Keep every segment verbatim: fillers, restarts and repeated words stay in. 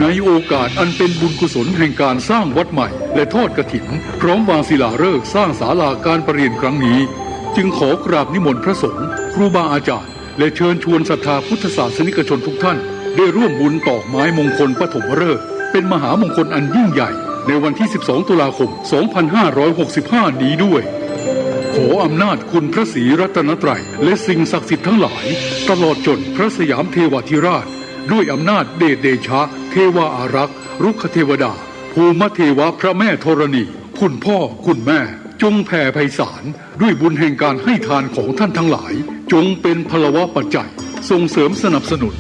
ในโอกาสอันเป็นบุญกุศลแห่งการสร้างวัดใหม่ และทอดกฐิน พร้อมวางศิลาฤกษ์สร้างศาลาการประเรียนครั้งนี้ จึงขอกราบนิมนต์พระสงฆ์ ครูบาอาจารย์ และเชิญชวนศรัทธาพุทธศาสนิกชนทุกท่าน ได้ร่วมบุญตอกไม้มงคลปฐมฤกษ์ เป็นมหามงคลอันยิ่งใหญ่ ในวันที่ สิบสอง ตุลาคม สองพันห้าร้อยหกสิบห้า นี้ด้วย ขออำนาจคุณพระศรีรัตนตรัย และสิ่งศักดิ์สิทธิ์ทั้งหลาย ตลอดจนพระสยามเทวาธิราช ด้วยอำนาจเดชเดชะ เทวาอารักษ์ รุกขเทวดา ภูมิเทวะ พระแม่ธรณี คุณพ่อ คุณแม่ จงแผ่ไพศาล ด้วยบุญแห่งการให้ทานของท่านทั้งหลาย จงเป็นพลวปัจจัย ส่งเสริมสนับสนุน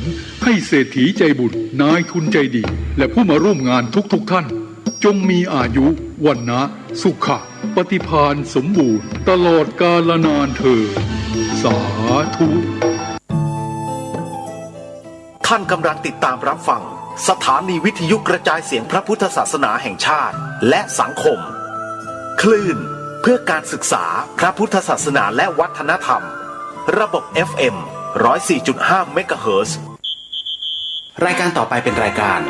ให้เศรษฐีใจบุญ นายทุนใจดี และผู้มาร่วมงานทุกๆ ท่าน จงมีอายุ วรรณะ สุขะ ปฏิภาณสมบูรณ์ ตลอดกาลนานเทอญ สาธุ ท่านกำลังติดตามรับฟัง สถานีวิทยุกระจายเสียงพระพุทธศาสนาแห่งชาติ และสังคม คลื่นเพื่อการศึกษาพระพุทธศาสนาและวัฒนธรรม ระบบ เอฟเอ็ม ร้อยสี่จุดห้า เมกะเฮิรตซ์ รายการต่อไปเป็นรายการ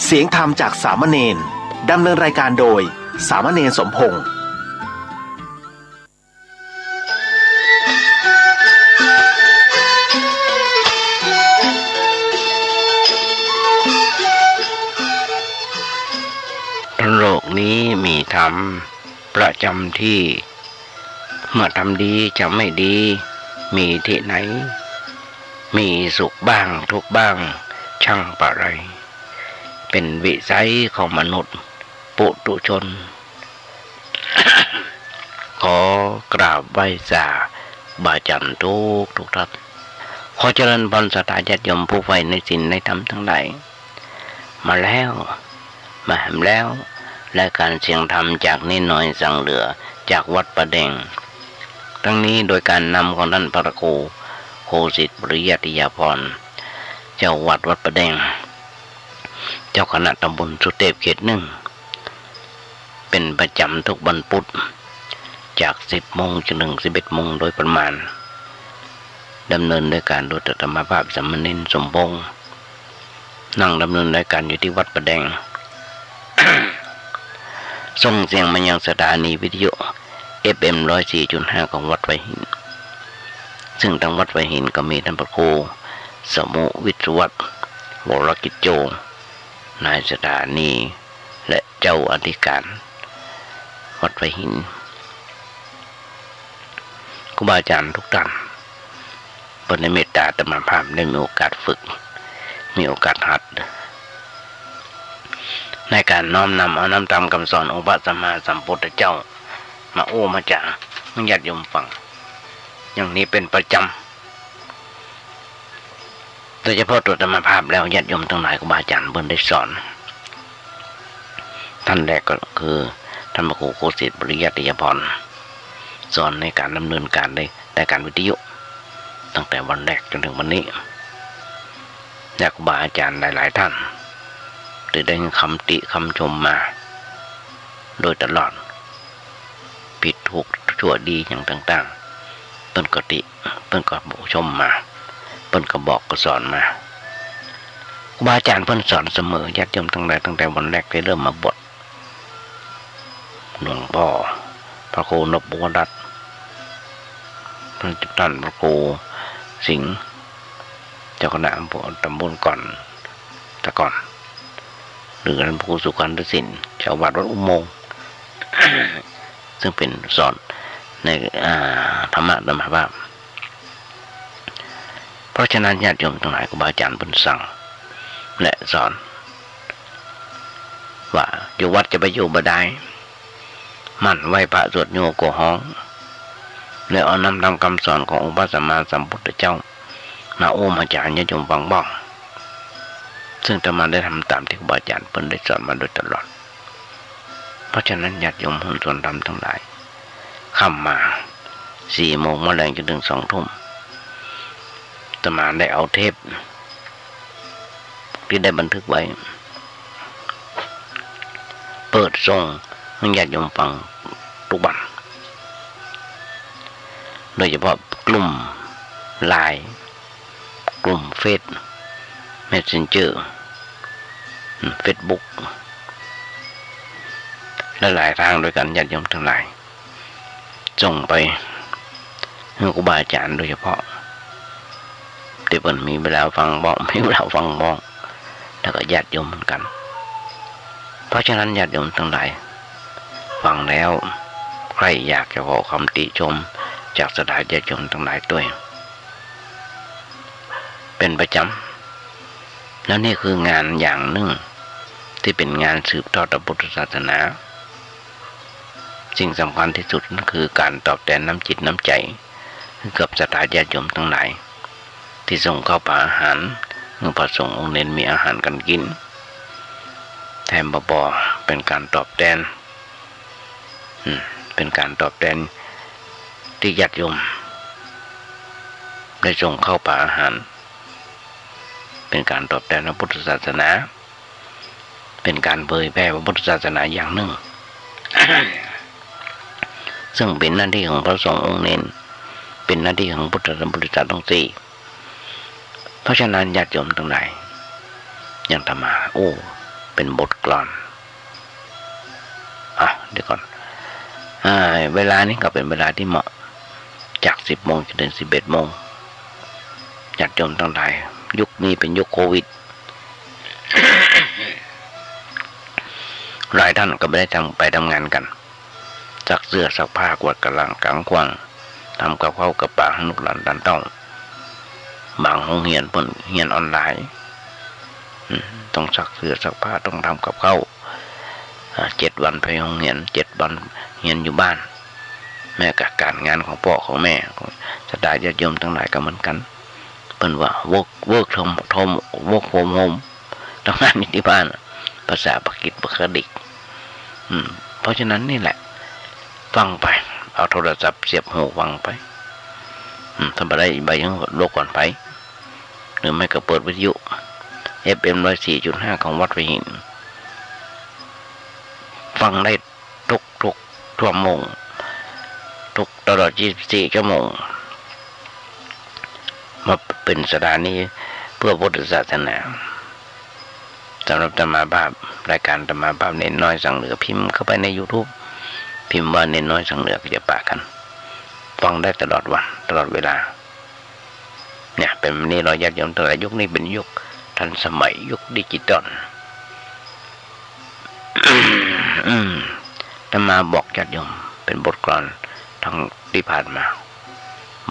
เสียงธรรมจากสามเณร ดำเนินรายการโดย สามเณรสมพงษ์ โลกนี้มีธรรมประจำที่ เมื่อทำดีจะไม่ดี มีที่ไหน มีสุขบ้างทุกข์บ้าง ช่างปะไร เป็นวิสัยของมนุษย์ปุถุชน ขอกราบไหว้สาบาอาจารย์ทุกทุกท่าน ขอเจริญพรศรัทธาญาติโยมผู้ใฝ่ในศีลในธรรมทั้งหลาย มาแล้ว มาแหมแล้ว รายการเสียงธรรมจากเณรน้อยสังเหลือ จากวัดป่าแดง ทั้งนี้โดยการนำของท่านพระครูโคสิทธิ์ปริยัติยาภรณ์ เจ้าวัดวัดป่าแดง เจ้าคณะตำบลสุเทพเขตหนึ่ง เป็นประจำทุกวันพุธ จาก สิบโมง จนถึง สิบเอ็ดโมง โดยประมาณ ดำเนินรายการโดยอาตมาภาพสามเณรสมพงษ์ นั่งดำเนินรายการอยู่ที่วัดป่าแดง ส่งเสียงมายังสถานีวิทยุ เอฟเอ็ม ร้อยสี่จุดห้า ของวัดไผ่หิน ซึ่งทางวัดไผ่หินก็มีท่านพระครูสมุวิศวัตร วรกิจโจ นายสถานี และเจ้าอธิการวัดไผ่หิน ครูบาอาจารย์ทุกท่าน เปิ้นได้เมตตาอาตมาภาพได้มีโอกาสฝึก มีโอกาสหัด ในการน้อมนำเอานำธรรมคำสอนองค์พระสัมมาสัมพุทธเจ้า มาอู้มาจ๋าให้ญาติโยมฟัง อย่างนี้เป็นประจำ โดยเฉพาะตัวอาตมาภาพแล้วญาติโยมทั้งหลายครูบาอาจารย์เปิ้นได้สอน ท่านแรกก็คือท่านพระครูโคสิทธิ์ปริยัติยาภรณ์ สอนในการดำเนินการในรายการวิทยุ ตั้งแต่วันแรกจนถึงวันนี้ และครูบาอาจารย์หลายๆ ท่าน ได้ได้คำติคำชมมาโดยตลอด ผิดถูกชั่วดีอย่างต่างๆ เปิ้นก็ติ เปิ้นก็ชมมา เปิ้นก็บอกก็สอนมา ครูบาอาจารย์เปิ้นสอนเสมอญาติโยมทั้งหลาย ตั้งแต่วันแรกที่เริ่มมาบวช หลวงพ่อพระครูนพวรัตน์ ท่าน ท่านพระครูสิงห์ เจ้าคณะตำบลก่อน แต่ก่อน หรือท่านพระครูสุขันธสิน เจ้าวัดวัดอุโมงค์ ซึ่งเป็นสอนใน อ่า ธรรมะธรรมภาพ เพราะฉะนั้นญาติโยมทั้งหลายครูบาอาจารย์เปิ้นสั่ง และสอน ว่าอยู่วัดจะไปอยู่บ่ได้ หมั่นไหว้พระสวดโยโกฮ้อง แล้วเอานำธรรมคำสอนขององค์พระสัมมาสัมพุทธเจ้า มาอู้มาจ๋าญาติโยมฟังบ้าง ซึ่งอาตมาได้ทำตามที่ครูบาอาจารย์เปิ้นได้สอนมาโดยตลอด เพราะฉะนั้นญาติโยมหนสนธรรมทั้งหลาย ค่ำมา สี่โมงมะแลงจนถึงสองทุ่ม อาตมาได้เอาเทป ที่ได้บันทึกไว้ เปิดส่งให้ญาติโยมฟังทุกวัน โดยเฉพาะกลุ่มไลน์ กลุ่มเฟซ เมสเซนเจอร์ เฟซบุ๊ก หลายๆ ตางตวยกั๋น ญาติโยมตังหลาย ส่งไปหื้อครูบาอาจ๋ารย์โดยเฉพาะ ตี้เปิ้นมีเวลาฟังบ้าง มีเวลาฟังบ้าง แล้วก็ญาติโยมเหมือนกั๋น เพราะฉะนั้นญาติโยมตังหลาย ฟังแล้วใค่อยากจะขอคำติชมจากศรัทธาญาติโยมตังหลายตวย เป๋นประจ๋ำ แล้วนี่คืองานอย่างนึ่งตี้เป๋นงานสืบทอดพระพุทธศาสนา สิ่งสำคัญตี้สุดก็คือก๋านตอบแตนน้ำจิตน้ำใจ๋ หื้อกับศรัทธาญาติโยมตังหลาย ตี้ส่งข้าวป๋าอาหารหื้อพระสงฆ์องค์เณรมีอาหารกั๋นกิ๋น แถมบ่ปอเป๋นก๋านตอบแตน อืม เป๋นก๋านตอบแตนตี้ญาติโยมได้ส่งข้าวป๋าอาหาร เป๋นก๋านตอบแตนพระพุทธศาสนา เป๋นก๋านเผยแผ่พระพุทธศาสนาอย่างนึ่ง ซึ่งเป๋นหน้าตี้ของพระสงฆ์องค์เณร เป๋นหน้าตี้ของพุทธบริษัทตังสี่ เพราะฉะนั้นญาติโยมตังหลาย อย่างอาตมา โอ้ เป๋นบทกลอน อ่ะ เดี๋ยวก่อน อ่า เวลานี้ก็เป๋นเวลาตี้เหมาะ จากสิบโมงจนเถิงสิบเอ็ดโมง ญาติโยมตังหลาย ยุคนี้เป๋นยุคโควิด หลายต้านก็บ่ได้ทำ ไปทำงานกั๋น ซักเสื้อซักผ้า กวาดก๋างหลังก๋างขว้าง ทำกับข้าวกับป๋าหื้อลูกหลานต้านเต้า บางโฮงเฮียนเปิ้นเฮียนออนไลน์ อืม ต้องซักเสื้อซักผ้า ต้องทำกับข้าว อ่า เจ็ดวันไปโฮงเฮียน เจ็ดวันเฮียนอยู่บ้าน แม้กระทั่งก๋านงานของป้อของแม่ ศรัทธาญาติโยมตังหลายก็เหมือนกั๋น เปิ้นว่า work work from home work from home ทำงานอยู่ตี้บ้าน ภาษาอังกฤษปกติ อืม เพราะฉะนั้นนี่แหละ ฟังไป เอาโทรศัพท์เสียบหูฟังไป อืม ถ้าบ่ได้ใบยังลบก่อนไป หรือไม่ก็เปิดวิทยุ เอฟเอ็ม ร้อยสี่จุดห้า ของวัดหัวหิน ฟังได้ทุกๆ ชั่วโมง ทุก ตลอดยี่สิบสี่ชั่วโมง มาเป๋นสถานีเพื่อพุทธศาสนา สำหรับอาตมาภาพ รายการอาตมาภาพเณรน้อยสังเหลือ พิมพ์เข้าไปในยูทูบ พิมพ์ว่าเณรน้อยสังเหลือก็จะปะกั๋น ฟังได้ตลอดวัน ตลอดเวลา เนี่ย เป๋นแบบนี้ ญาติโยมตังหลาย ยุคนี้เป๋นยุคทันสมัย ยุคดิจิตอล อืม อาตมาบอกญาติโยม เป๋นบทกลอนตังตี้ผ่านมา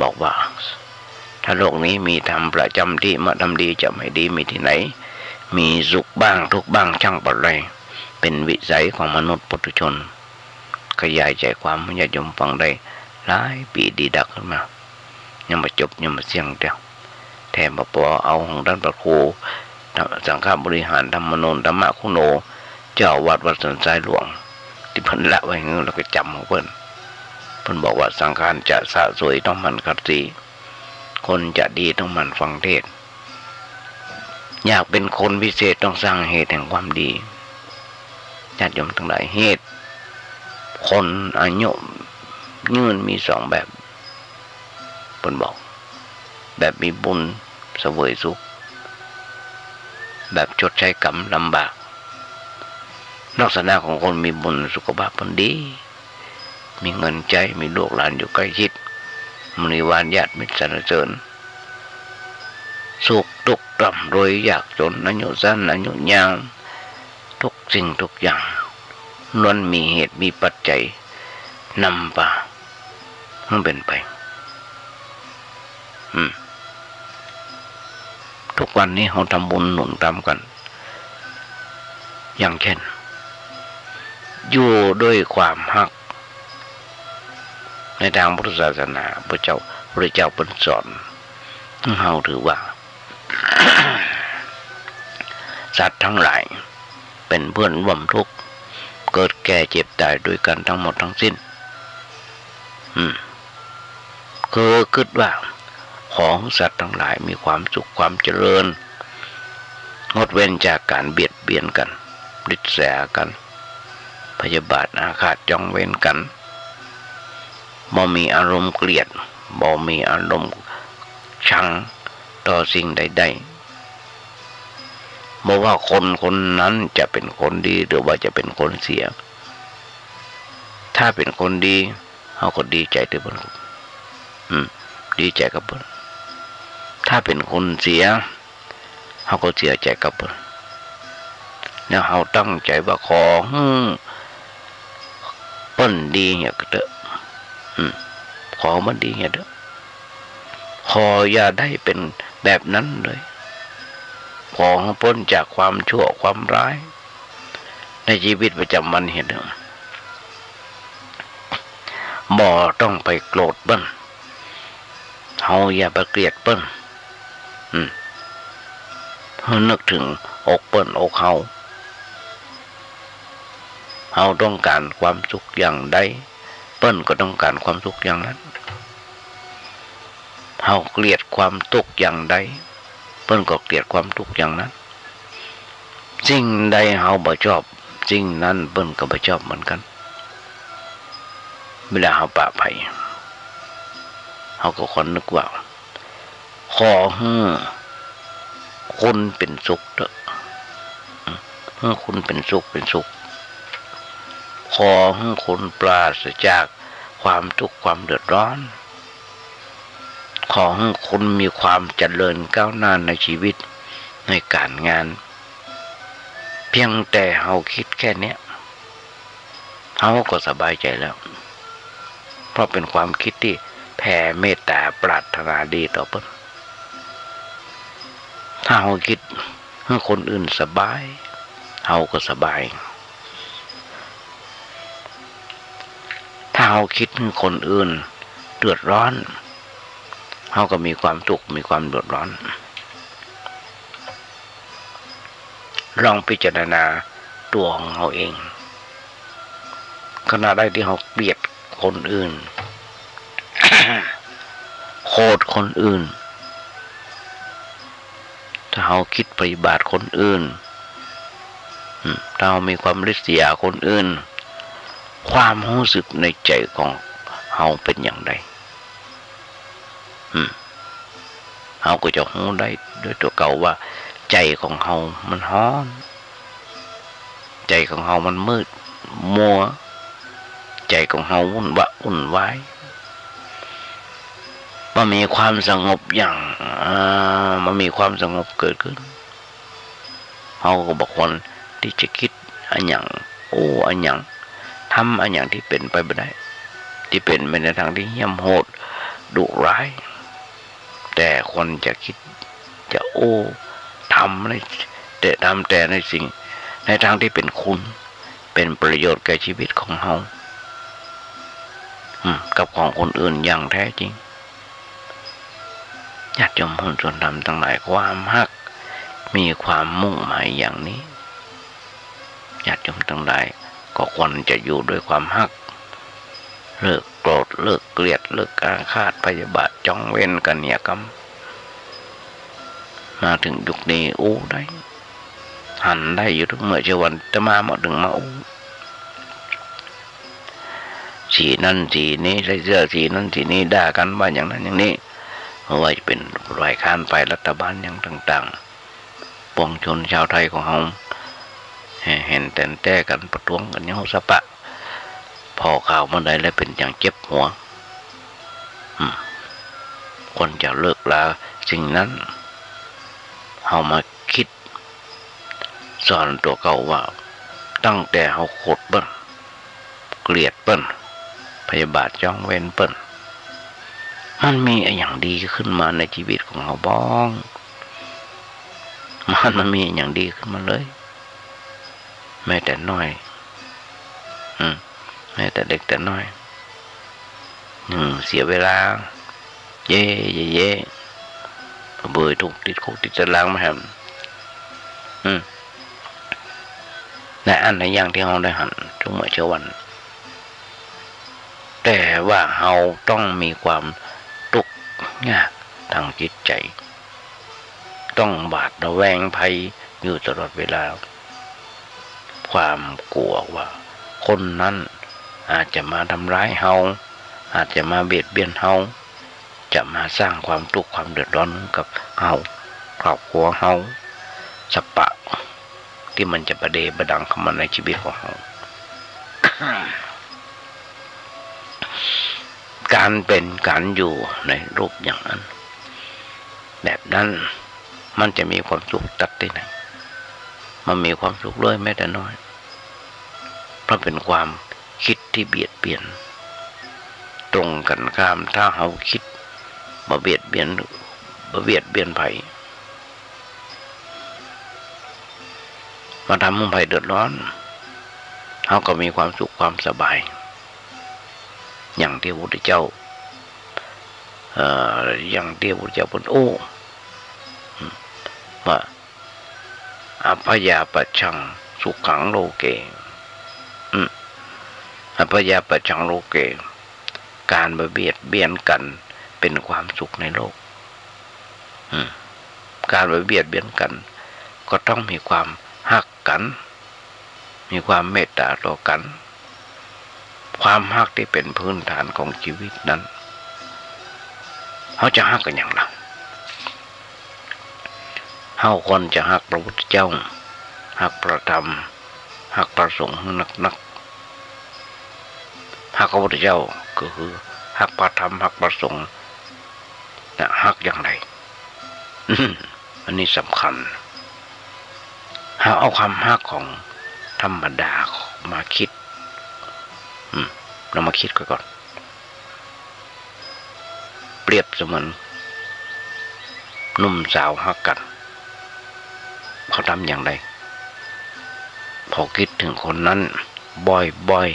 บอกว่า ถ้าโลกนี้มีธรรมประจ๋ำตี้ เมื่อทำดีจะไม่ดีมีที่ไหน มีสุขบ้างทุกข์บ้างช่างปะไร เป๋นวิสัยของมนุษย์ปุถุชน ขยายใจ๋ความหื้อญาติโยมฟังได้หลายปี๋ดีดักขึ้นมา ยังบ่จบยังบ่เสี้ยงเตื้อ แถมบ่ปอเอาของต้านพระครู สังฆบริหาร ธรรมโน ธรรมคุโน เจ้าอาวาสวัดสันทรายหลวง ตี้เปิ้นละไว้หื้อ แล้วก็จ๋ำของเปิ้น เปิ้นบอกว่า สังขารจะสะสวยต้องหมั่นขัดสี คนจะดีต้องหมั่นฟังเทศน์ อยากเป็นคนวิเศษต้องสร้างเหตุแห่งความดี ญาติโยมตังหลาย เหตุ คนอายุยืนมีสองแบบ เปิ้นบอก แบบมีบุญเสวยสุข แบบชดใช้กรรมลำบาก ลักษณะของคนมีบุญสุขภาพเปิ้นดี มีเงินใจ๊ มีลูกหลานอยู่ใกล้ชิด บริวารญาติมิตรสรรเสริญ สุขทุกข์ร่ำรวยยากจน อายุสั้น อายุยาว ทุกสิ่งทุกอย่าง ล้วนมีเหตุมีปัจจัยนำพาหื้อเป๋นไป อืม ทุกวันนี้เฮาทำบุญหนุนตามกั๋น อย่างเช่น อยู่ด้วยความฮัก ในตางพุทธศาสนา พระเจ้า พระเจ้าเปิ้นสอน เฮาถือว่า สัตว์ทั้งหลายเป๋นเพื่อนร่วมทุกข์ เกิดแก่เจ็บต๋ายด้วยกั๋นทั้งหมดทั้งสิ้น อืม คือคิดว่า ขอหื้อสัตว์ทั้งหลายมีความสุขความเจริญ งดเว้นจากก๋านเบียดเบียนกั๋น ริษยากั๋น พยาบาทอาฆาตจองเวรกั๋น บ่มีอารมณ์เกลียด บ่มีอารมณ์ชังต่อสิ่งใด บ่ว่าคนคนนั้นจะเป๋นคนดีหรือว่าจะเป๋นคนเสีย ถ้าเป๋นคนดี เฮาก็ดีใจ๋ตวยเปิ้น อืม ดีใจ๋กับเปิ้น ถ้าเป๋นคนเสีย เฮาก็เสียใจ๋กับเปิ้น แล้วเฮาตั้งใจ๋ว่าขอหื้อเปิ้นดีเหียก็เต๊อะ อืม ขอหื้อเปิ้นดีเหียเต๊อะ ขออย่าได้เป๋นแบบนั้นเลย ขอหื้อป๊นจากความชั่วความร้าย ในชีวิตประจ๋ำวันเหียเต๊อะ บ่ต้องไปโกรธเปิ้น เฮาอย่าไปเกลียดเปิ้น อืม หื้อนึกเถิงอกเปิ้นอกเฮา เฮาต้องก๋านความสุขอย่างใด เปิ้นก็ต้องก๋านความสุขอย่างนั้น เฮาเกลียดความตุ๊กข์อย่างใด เปิ้นก็เกลียดความตุ๊กข์อย่างนั้น สิ่งใดเฮาบ่ชอบ สิ่งนั้นเปิ้นก็บ่ชอบเหมือนกั๋น เวลาเฮาปะใผ เฮาก็ควรนึกว่า ขอหื้อคุณเป๋นสุขเต๊อะ หื้อคุณเป๋นสุข เป๋นสุข ขอหื้อคุณปราศจากความตุ๊กข์ความเดือดร้อน ขอหื้อคุณมีความเจริญก้าวหน้าในชีวิต ในก๋านงาน เพียงแต่เฮาคิดแค่เนี้ย เฮาก็สบายใจ๋แล้ว เพราะเป๋นความคิดตี้แผ่เมตต๋าปรารถนาดีต่อเปิ้น ถ้าเฮาคิดหื้อคนอื่นสบาย เฮาก็สบาย ถ้าเฮาคิดหื้อคนอื่นเดือดร้อน เฮาก็มีความตุ๊กข์ มีความเดือดร้อน ลองพิจารณาตั๋วของเฮาเอง ขณะใดตี้เฮาเกลียดคนอื่น โกรธคนอื่น ถ้าเฮาคิดพยาบาทคนอื่น อืม ถ้าเฮามีความริษยาคนอื่น ความฮู้สึกในใจ๋ของเฮาเป๋นอย่างใด อืม เฮาก็จะฮู้ได้ด้วยตั๋วเก่าว่า ใจ๋ของเฮามันฮ้อน ใจ๋ของเฮามันมืดมัว ใจ๋ของเฮาวุ่นวะวุ่นวาย บ่มีความสงบอย่าง อ่า บ่มีความสงบเกิดขึ้น เฮาก็บ่ควรตี้จะคิดอะหยัง อู้อะหยัง ทำอะหยังตี้เป๋นไปบ่ได้ ตี้เป๋นไปในตางตี้เหี้ยมโหดดุร้าย แต่ควรจะคิด จะอู้ ทำใน แต่ ทำแต่ในสิ่ง ในตางตี้เป๋นคุณ เป๋นประโยชน์แก่ชีวิตของเฮา อืม กับของคนอื่นอย่างแท้จริง ญาติโยมเพื่อนสวนธรรมตังหลาย ความฮักมีความมุ่งหมายอย่างนี้ ญาติโยมตังหลายก็ควรจะอยู่ด้วยความฮัก เลิกโกรธ เลิกเกลียด เลิกอาฆาตพยาบาทจองเวรกันเหียกำ มาเถิงยุคนี้อู้ได้ หันได้อยู่กู้เมื่อกู้วัน แต่มาบ่เถิงมาอู้ สีนั้นสีนี้ ใส่เสื้อสีนั้นสีนี้ ด่ากั๋นว่าอย่างนั้นอย่างนี้ บ่ว่าจะเป๋นฝ่ายค้านฝ่ายรัฐบาลอย่างต่างๆ ปวงชนชาวไทยของเฮา แห่แหนแต๋นแต๊กั๋น ประท้วงกั๋นอย่างสะปะ ผ่อข่าวเมื่อใดแล้วเป๋นอย่างเจ็บหัว อืม ควรจะเลิกลาสิ่งนั้น เฮามาคิด สอนตั๋วเก่าว่า ตั้งแต่เฮาโกรธเปิ้น เกลียดเปิ้น พยาบาทจองเวรเปิ้น มันมีอะหยังดีขึ้นมาในชีวิตของเฮาบ้าง มัน มันมีอะหยังดีขึ้นมาเลย แม้แต่น้อย อืม แม้แต่เล็กแต่น้อย อืม เสียเวลา เย้ เย้ เย้ เบยถูกติดคุกติดตารางมาแหม อืม ในอันในอย่างตี้เฮาได้หันกู้เมื่อกู้วัน แต่ว่าเฮาต้องมีความตุ๊กข์ยากตางจิตใจ๋ ต้องหวาดระแวงภัยอยู่ตลอดเวลา ความกั๋วว่าคนนั้นอาจจะมาทำร้ายเฮา อาจจะมาเบียดเบียนเฮา จะมาสร้างความตุ๊กข์ความเดือดร้อนกับเฮา ครอบครัวเฮา สะปะ ตี้มันจะประเดประดังเข้ามาในชีวิตของเฮา ก๋านเป๋นก๋านอยู่ในรูปอย่างอั้น แบบนั้นมันจะมีความสุขตั๊กตี้ไหน บ่มีความสุขเลยแม้แต่น้อย เพราะเป๋นความกึ๊ดตี้เบียดเบียน ตรงกั๋นข้าม ถ้าเฮากึ๊ดบ่เบียดเบียน บ่เบียดเบียนใผ บ่ทำหื้อใผเดือดร้อน เฮาก็มีความสุขความสบาย อย่างตี้พระพุทธเจ้า เอ่อ อย่างตี้พระพุทธเจ้าเปิ้นอู้ ว่า อัพพยาปัชชังสุขังโลเก อืม อัพพยาปัชชังโลเก ก๋านบ่เบียดเบียนกั๋นเป๋นความสุขในโลก อืม ก๋านบ่เบียดเบียนกั๋น ก็ต้องมีความฮักกั๋น มีความเมตต๋าต่อกั๋น ความฮักตี้เป๋นพื้นฐานของชีวิตนั้น เฮาจะฮักกั๋นอย่างใด เฮาควรจะฮักพระพุทธเจ้า ฮักพระธรรม ฮักพระสงฆ์หื้อนักๆ ฮักพระพุทธเจ้าก็คือฮักพระธรรม ฮักพระสงฆ์ นะ ฮักอย่างใด อันนี้สำคัญ เฮาเอาความฮักของธรรมดามาคิด อืม ลองมาคิดก่อน เปรียบเสมือนหนุ่มสาวฮักกั๋น เขาทำอย่างใด พอกึ๊ดเถิงคนนั้นบ่อย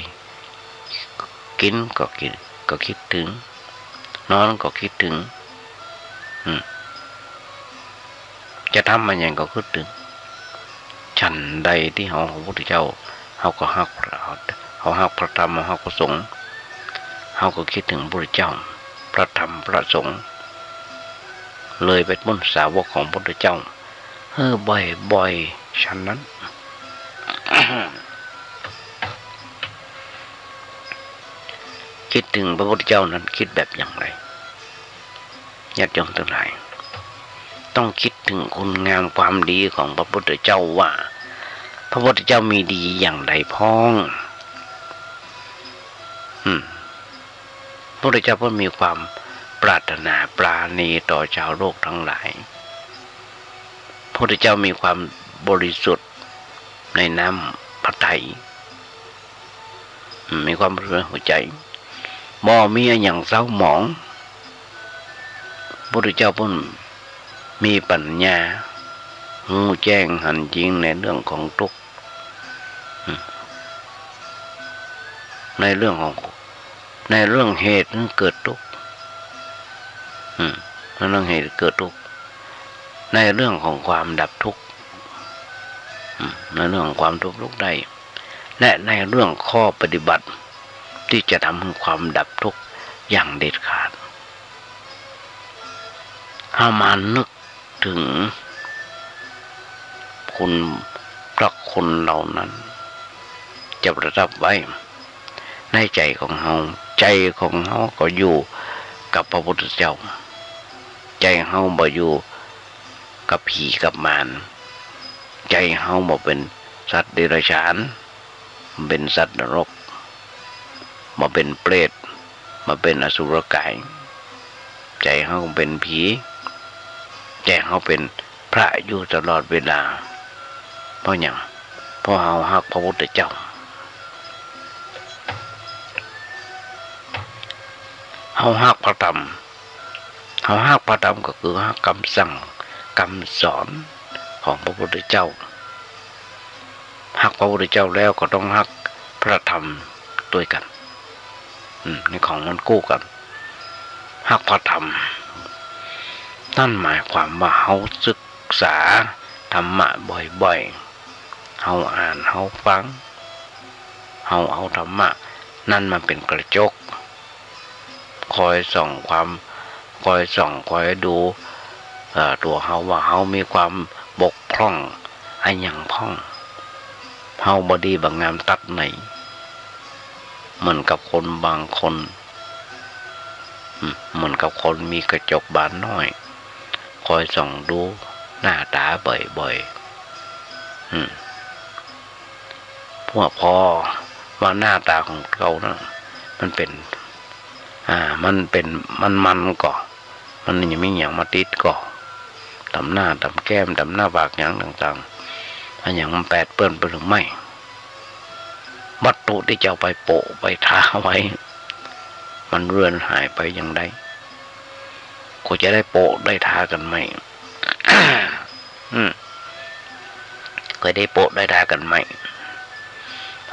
ๆ กิ๋นก็กึ๊ด ก็กึ๊ดเถิง นอนก็กึ๊ดเถิง อืม จะทำอะหยังก็กึ๊ดเถิง ฉันใดตี้เฮา พระพุทธเจ้า เฮาก็ฮักพระ เฮาฮักพระธรรม เฮาฮักพระสงฆ์ เฮาก็กึ๊ดเถิงพระพุทธเจ้า พระธรรม พระสงฆ์ เลยไปเป๋นสาวกของพระพุทธเจ้า เออ บ่อยๆ ฉันนั้น กึ๊ดเถิงพระพุทธเจ้านั้นกึ๊ดแบบอย่างใด ญาติโยมตังหลาย ต้องกึ๊ดเถิงคุณงามความดีของพระพุทธเจ้าว่า พระพุทธเจ้ามีดีอย่างใดพ่อง อืม พระพุทธเจ้าเปิ้นมีความปรารถนาปราณีต่อชาวโลกทั้งหลาย พระพุทธเจ้ามีความบริสุทธิ์ในน้ำพระทัย อืม มีความบริสุทธิ์ในหัวใจ บ่มีอะหยังเศร้าหมอง พระพุทธเจ้าเปิ้นมีปัญญา ฮู้แจ้งหันจริงในเรื่องของทุกข์ อืม ในเรื่องของ ในเรื่องเหตุหื้อเกิดทุกข์ อืม ในเรื่องเหตุเกิดทุกข์ ในเรื่องของความดับทุกข์ อืม ในเรื่องของความดับทุกข์ได้ และในเรื่องข้อปฏิบัติตี้จะทำหื้อความดับทุกข์อย่างเด็ดขาด เฮามานึก เถิงคุณพระคุณเหล่านั้น จะประทับไว้ในใจ๋ของเฮา ใจ๋ของเฮาก็อยู่กับพระพุทธเจ้า ใจ๋เฮาบ่อยู่กับผีกับมาร ใจ๋เฮาบ่เป๋นสัตว์เดรัจฉาน บ่เป๋นสัตว์นรก บ่เป๋นเปรต บ่เป๋นอสุรกาย ใจ๋เฮาเป๋นผี ใจ๋เฮาเป๋นพระอยู่ตลอดเวลา เพราะหยัง เพราะเฮาฮักพระพุทธเจ้า เฮาฮักพระธรรม เฮาฮักพระธรรมก็คือฮักกำสั่งกำสอนของพระพุทธเจ้า ฮักพระพุทธเจ้าแล้วก็ต้องฮักพระธรรมตวยกั๋น อืม นี่ของมันกู้กั๋น ฮักพระธรรม นั่นหมายความว่าเฮาศึกษาธรรมะบ่อยๆ เฮาอ่าน เฮาฟัง เฮาเอาธรรมะนั้นมาเป๋นกระจก คอยส่องความ คอยส่อง คอยดู เอ่อ ตั๋วเฮาว่าเฮามีความบกพร่องอะหยังพ่อง เฮาบ่ดีบ่งามตั๊ดไหน เหมือนกับคนบางคน อืม เหมือนกับคนมีกระจกบานน้อย คอยส่องดูหน้าต๋าบ่อยๆ อืม เมื่อผ่อว่าหน้าต๋าของเก่านั้น มันเป๋น อ่า มันเป๋นมันๆ ก่อ มันยังมีหยังมาติดก่อ ต๋ามหน้า ต๋ามแก้ม ต๋ามหน้าผาก หยังต่างๆ อันหยังมันแปดเปื้อนไปหรือไม่ วัตถุตี้จะเอาไปโปะไปทาไว้ มันเลือนหายไปอย่างใด ก็จะได้โปะได้ทากั๋นใหม่ อืม ก็ได้โปะได้ทากั๋นใหม่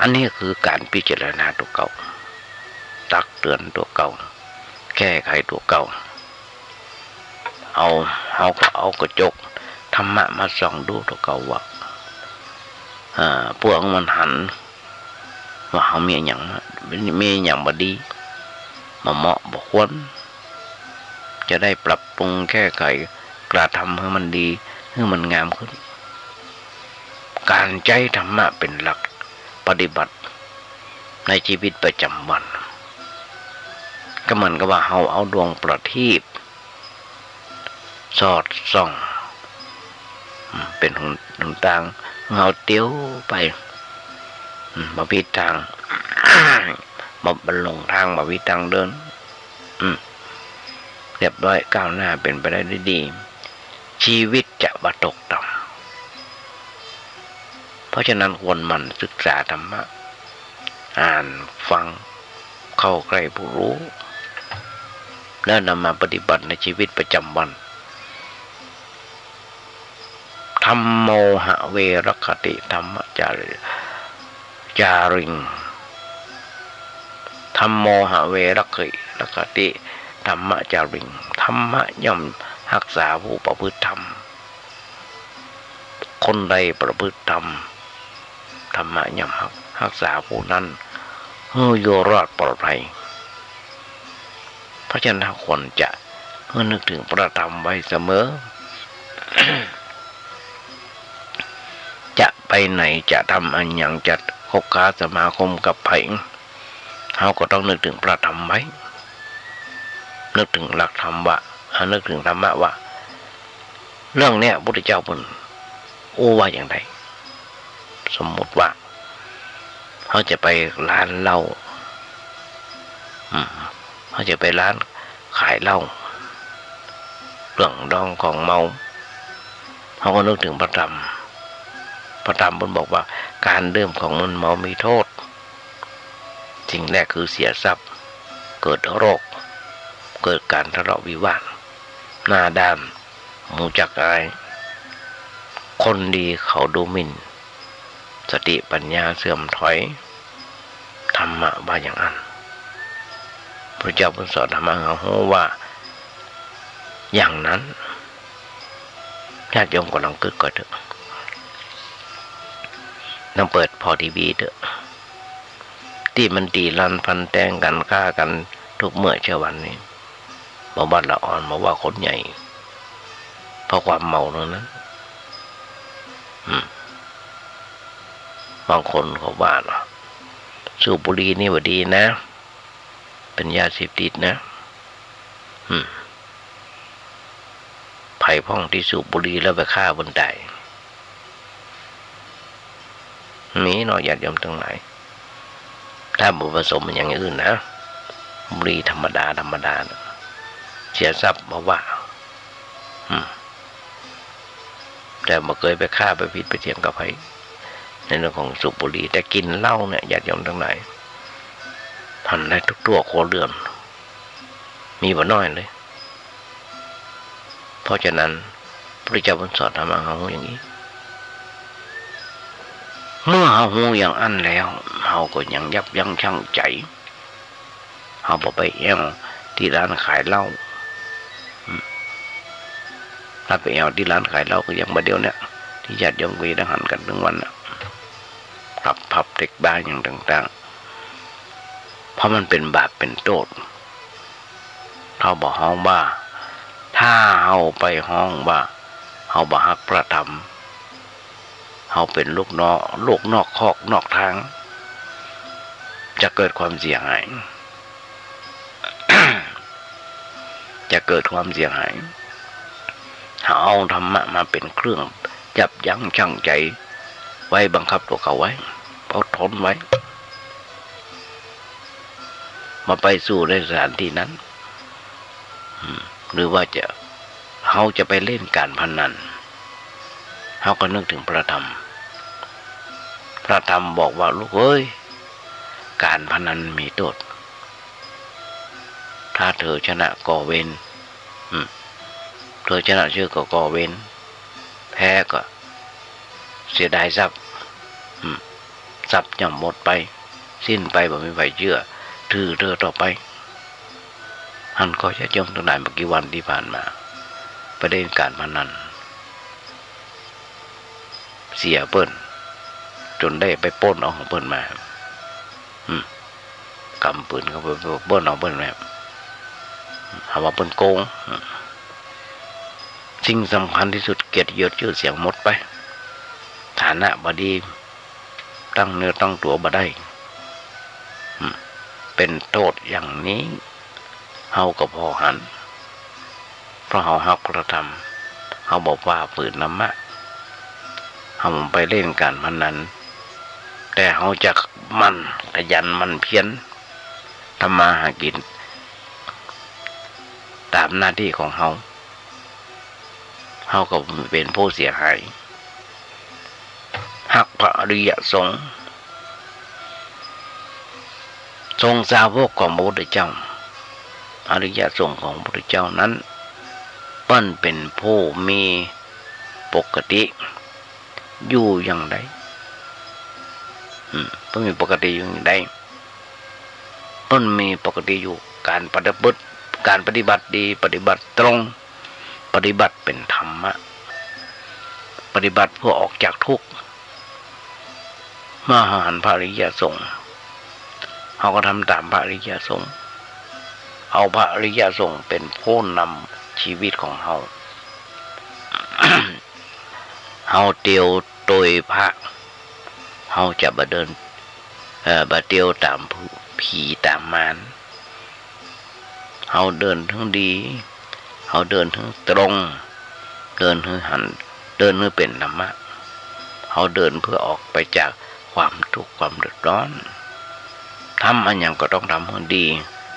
อันนี้คือก๋านพิจารณาตั๋วเก่า ตักเตือนตั๋วเก่า แก้ไขตั๋วเก่า เอา เฮาก็เอากระจกธรรมะมาส่องดูตั๋วเก่าว่า อ่า เปื้อหื้อมันหัน ว่าเฮามีอะหยัง มีอะหยังบ่ดี บ่เหมาะบ่ควร จะได้ปรับปรุงแก้ไข กระทำหื้อมันดี หื้อมันงามขึ้น ก๋านใจ๊ธรรมะเป๋นหลักปฏิบัติในชีวิตประจำวัน ก็เหมือนกับว่าเฮาเอาดวงประทีป สอดส่อง อืม เป๋นหน หนตาง เฮาเตียวไป อืม บ่ผิดตาง บ่ บ่หลงตาง บ่ผิดตางเดิน อืม เรียบร้อย ก้าวหน้า เป๋นไปได้ด้วยดี ชีวิตจะบ่ตกต่ำ เพราะฉะนั้นควรหมั่นศึกษาธรรมะ อ่านฟัง เข้าใกล้ผู้รู้ แล้วนำมาปฏิบัติในชีวิตประจำวัน ธัมโม หะเว รักขติ ธัมมะจาริ จาริง ธัมโม หะเว รักขิ รักขติ ธัมมะจาริง ธรรมะย่อมฮักษาผู้ประพฤติธรรม คนใดประพฤติธรรม ธรรมะย่อมฮัก ฮักษาผู้นั้นหื้ออยู่รอดปลอดภัย เพราะฉะนั้นควรจะหื้อนึกถึงพระธรรมไว้เสมอ จะไปไหน จะทำอะหยัง จะคบค้าสมาคมกับใผ เฮาก็ต้องนึกถึงพระธรรมไว้ นึกถึงหลักธรรมว่า อ่า นึกถึงธรรมะว่า เรื่องเนี้ยพุทธเจ้าเปิ้นอู้ว่าอย่างใด สมมุติว่า เฮาจะไปร้านเหล้า อืม เฮาจะไปร้านขายเหล้า เครื่องดองของเมา เฮาก็นึกถึงพระธรรม พระธรรมเปิ้นบอกว่า การดื่มของมึนเมามีโทษ สิ่งแรกคือเสียทรัพย์ เกิดโรค เกิดการทะเลาะวิวาท หน้าด้าน บ่ฮู้จักอาย คนดีเขาดูหมิ่น สติปัญญาเสื่อมถอย ธรรมะว่าอย่างนั้น พระเจ้าเปิ้นสอนธรรมะหื้อเฮาฮู้ว่าอย่างนั้น ญาติโยมก็ลองกึ๊ดก่อนเต๊อะ ลองเปิดผ่อทีวีเต๊อะ ตี้มันตี๋ลันฟันแตงกั๋น ฆ่ากั๋น ทุกเมื่อเช้าวันนี้ บ่ว่าละอ่อน บ่ว่าคนใหญ่ เพราะความเมาทั้งนั้น อืม บางคนเขาว่าเนาะ สูบบุหรี่นี่บ่ดีนะ เป๋นยาเสพติดนะ อืม ใผพ่องตี้สูบบุหรี่แล้วไปฆ่าเปิ้นต๋าย มีเนาะ ญาติโยมตังหลาย ถ้าบ่ผสมอย่างอื่นนะ บุหรี่ธรรมดา ธรรมดาน่ะ เสียทรัพย์บ่ว่า อืม แต่บ่เกยไปฆ่าไปผิดไปเถียงกับใผ ในเรื่องของสูบบุหรี่ แต่กิ๋นเหล้าเนี่ย ญาติโยมตังหลาย หันได้ทุกตั้วครัวเรือน มีบ่น้อยเลย เพราะฉะนั้น พระเจ้าเปิ้นสอนธรรมะหื้อเฮาฮู้อย่างนี้ เมื่อเฮาฮู้อย่างอั้นแล้ว เฮาก็ยังยับยั้งชั่งใจ๋ เฮาบ่ไปแอ่วตี้ร้านขายเหล้า อืม ถ้าไปแอ่วตี้ร้านขายเหล้าก็อย่างบ่าเดี่ยวเนี่ย ตี้ญาติโยมก็ยังหันกั๋นตึงวันน่ะ ปรับผับเต็กบาร์อย่างต่างๆ เพราะมันเป๋นบาปเป๋นโต้ษ เฮาบ่ฮ้องว่า ถ้าเฮาไปฮ้องว่า เฮาบ่ฮักพระธรรม เฮาเป๋นลูกนอก ลูกนอกคอกนอกทาง จะเกิดความเสียหาย จะเกิดความเสียหาย เฮาเอาธรรมะมาเป๋นเครื่องยับยั้งชั่งใจ๋ไว้ บังคับตั๋วเก่าไว้ อดทนไว้ บ่ไปสู่ในสถานตี้นั้น อืม หรือว่าจะ เฮาจะไปเล่นก๋านพนัน เฮาก็นึกเถิงพระธรรม พระธรรมบอกว่า ลูกเอ้ย ก๋านพนันมีโต้ษ ถ้าเธอชนะก็เว้น อืม เธอชนะเฉยก็ ก็เว้น แพ้ก็เสียดายทรัพย์ อืม ทรัพย์ย่อมหมดไป สิ้นไป บ่มีใผเจื้อถือเธอต่อไป หันก่อญาติโยมตังหลาย บ่กี่วันตี้ผ่านมา ไปเล่นก๋านพนัน เสียเปิ้น จ๋นได้ไปปล้นเอาของเปิ้นมา อืม กำปืนเข้าไปปล้นเอาเปิ้นมา หาว่าเปิ้นโกง อืม สิ่งสำคัญตี้สุด เกียรติยศจื้อเสียงหมดไป ฐานะบ่ดี ตั้งเนื้อตั้งตั๋วบ่ได้ อืม เป๋นโต้ษอย่างนี้ เฮาก็ผ่อหัน เพราะเฮาฮักพระธรรม เฮาบ่ฝ่าฝืนธรรมะ เฮาบ่ไปเล่นก๋านพนัน แต่เฮาจะหมั่นขยันหมั่นเพียรทำมาหากิ๋น ต๋ามหน้าตี้ของเฮา เฮาก็เป๋นผู้เสียหาย ฮักพระอริยสงฆ์ สงฆ์สาวกของพระพุทธเจ้า อริยสงฆ์ของพระพุทธเจ้านั้น เปิ้นเป๋นผู้มีปกติอยู่อย่างใด อืม เปิ้นมีปกติอยู่อย่างใด เปิ้นมีปกติอยู่ ก๋านปฏิบัติ ก๋านปฏิบัติดี ปฏิบัติตรง ปฏิบัติเป๋นธรรมะ ปฏิบัติเพื่อออกจากทุกข์ เมื่อเฮาหันพระอริยสงฆ์ เฮาก็ทำต๋ามพระอริยสงฆ์ เอาพระอริยสงฆ์เป๋นผู้นำชีวิตของเฮา เฮาเตียวโตยพระ เฮาจะบ่เดิน เอ่อ บ่เตียวต๋ามผีต๋ามมาร เฮาเดินเถิงดี เฮาเดินเถิงตรง เดินหื้อหัน เดินหื้อเป๋นธรรมะ เฮาเดินเพื่อออกไปจากความทุกข์ความเดือดร้อน ทำอะหยังก็ต้องทำหื้อดี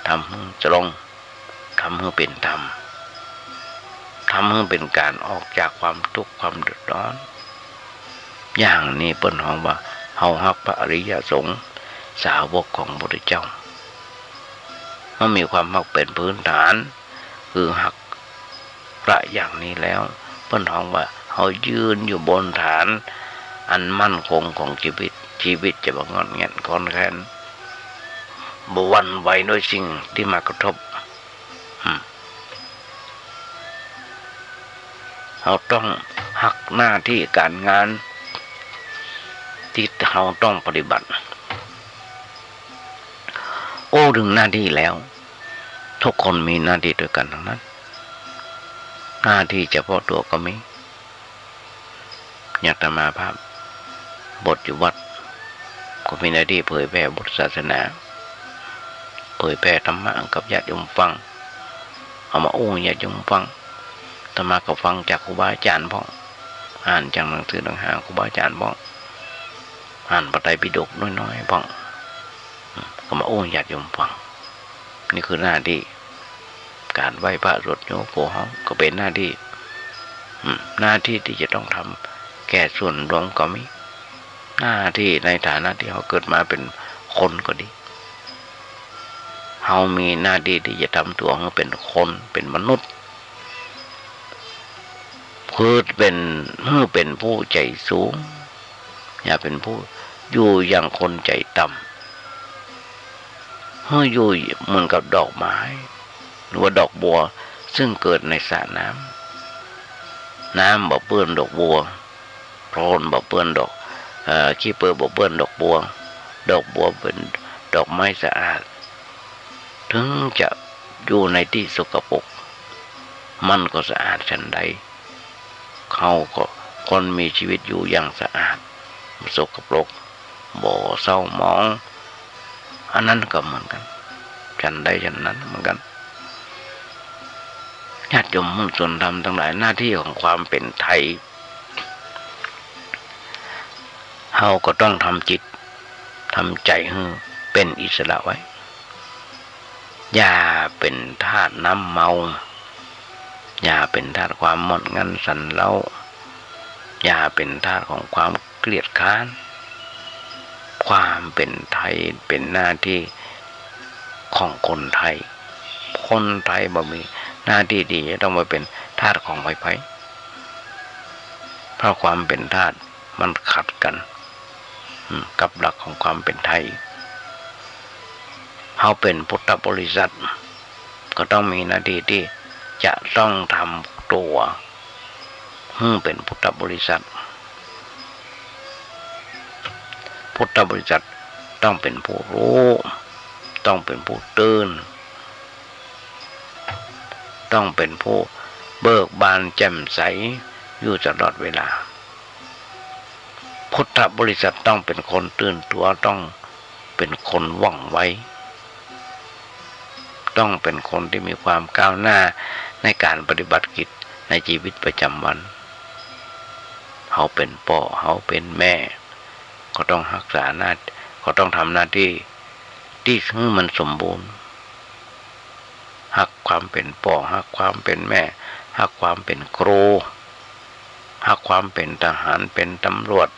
ทำหื้อตรง ทำหื้อเป๋นธรรม ทำหื้อเป๋นก๋านออกจากความทุกข์ความเดือดร้อน อย่างนี้เปิ้นฮ้องว่า เฮาฮักพระอริยสงฆ์ สาวกของพระพุทธเจ้า เฮามีความฮักเป๋นพื้นฐาน คือฮักพระอย่างนี้แล้ว เปิ้นฮ้องว่า เฮายืนอยู่บนฐานอันมั่นคงของชีวิต ชีวิตจะบ่ง่อนแง่นคลอนแคลน บ่หวั่นไหวด้วยสิ่งตี้มากระทบ อืม เฮาต้องฮักหน้าตี้ก๋านงานตี้เฮาต้องปฏิบัติ อู้เถิงหน้าตี้แล้ว ทุกคนมีหน้าตี้ตวยกั๋นตังนั้น หน้าตี้เฉพาะตั๋วก็มี อย่างอาตมาภาพ บวชอยู่วัด ก็มีหน้าตี้เผยแผ่พุทธศาสนา เผยแผ่ธรรมะกับญาติโยมฟัง เอามาอู้ญาติโยมฟัง อาตมาก็ฟังจากครูบาอาจ๋ารย์พ่อง อ่านจากหนังสือหนังหาครูบาอาจ๋ารย์พ่อง อ่านพระไตรปิฎกน้อยๆ พ่อง ก็มาอู้ญาติโยมฟัง นี่คือหน้าตี้ ก๋านไหว้พระสวดโยมโผเฮาก็เป๋นหน้าตี้ อืม หน้าตี้ตี้จะต้องทำแก่ส่วนรวมก็มี หน้าตี้ในฐานะตี้เฮาเกิดมาเป๋นคนก็ดี เฮามีหน้าตี้ตี้จะทำตั๋วหื้อเป๋นคน เป๋นมนุษย์ คือเป๋น หื้อเป๋นผู้ใจ๋สูง อย่าเป๋นผู้อยู่อย่างคนใจ๋ต่ำ หื้ออยู่เหมือนกับดอกไม้ หรือว่าดอกบัว ซึ่งเกิดในสระน้ำ น้ำบ่เปื้อนดอกบัว โคลนบ่เปื้อนดอก เอ่อ ขี้เปื้อบ่เปื้อนดอกบัว ดอกบัวเป๋นดอกไม้สะอาด เถิงจะอยู่ในตี้สกปรก มันก็สะอาดฉันใด เฮาก็ควรมีชีวิตอยู่อย่างสะอาด บ่สกปรก บ่เศร้าหมอง อันนั้นก็เหมือนกั๋น ฉันใดฉันนั้นเหมือนกั๋น ญาติโยมมวลชนธรรมตังหลาย หน้าตี้ของความเป๋นไทย เฮาก็ต้องทำจิต ทำใจ๋หื้อเป๋นอิสระไว้ อย่าเป๋นทาสน้ำเมา อย่าเป๋นทาสความหม่อนงันสันเล้า อย่าเป๋นทาสของความเกียจคร้าน ความเป๋นไทยเป๋นหน้าตี้ของคนไทย คนไทยบ่มีหน้าตี้ตี้จะต้องไปเป๋นทาสของใผๆ เพราะความเป๋นทาสมันขัดกั๋น อืม กับหลักของความเป๋นไทย เฮาเป๋นพุทธบริษัท ก็ต้องมีหน้าตี้ตี้จะต้องทำตั๋วหื้อเป๋นพุทธบริษัท พุทธบริษัทต้องเป๋นผู้ฮู้ ต้องเป๋นผู้ตื่น ต้องเป๋นผู้เบิกบานแจ่มใสอยู่ตลอดเวลา พุทธบริษัทต้องเป๋นคนตื่นตั๋ว ต้องเป๋นคนว่องไว ต้องเป๋นคนตี้มีความก้าวหน้าในก๋านปฏิบัติกิจในจีวิตประจ๋ำวัน เฮาเป๋นป้อ เฮาเป๋นแม่ ก็ต้องฮักษาหน้า ก็ต้องทำหน้าตี้ตี้หื้อมันสมบูรณ์ ฮักความเป๋นป้อ ฮักความเป๋นแม่ ฮักความเป๋นครู ฮักความเป๋นทหาร เป๋นตำรวจ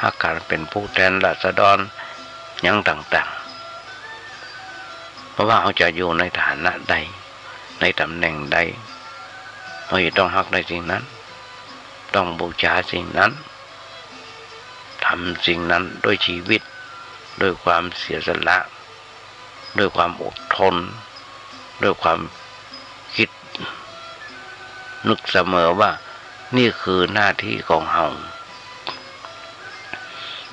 ฮักก๋านเป๋นผู้แทนราษฎร หยังต่างๆ บ่ว่าเฮาจะอยู่ในฐานะใด ในต๋ำแหน่งใด เฮาจะต้องฮักในสิ่งนั้น ต้องบูชาสิ่งนั้น ทำสิ่งนั้นด้วยจีวิต ด้วยความเสียสละ ด้วยความอดทน ด้วยความกึ๊ดนึกเสมอว่านี่คือหน้าตี้ของเฮา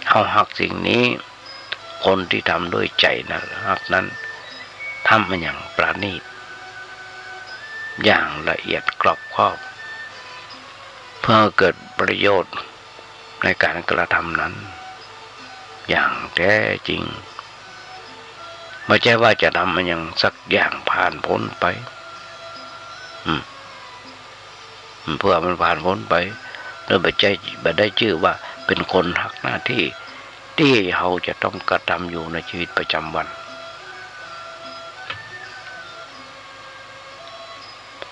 เฮาฮักสิ่งนี้ คนตี้ทำด้วยใจ๋นั้น ฮักนั้น ทำมันอย่างประณีต อย่างละเอียดรอบคอบ เพื่อให้เกิดประโยชน์ในก๋านกระทำนั้น อย่างแท้จริง บ่ใจ้ว่าจะทำมันอย่างสักอย่างผ่านป๊นไป อืม เพื่อมันผ่านป๊นไป แล้วบ่ใจ้ บ่ได้จื้อว่าเป๋นคนฮักหน้าตี้ ตี้เฮาจะต้องกระทำอยู่ในจีวิตประจ๋ำวัน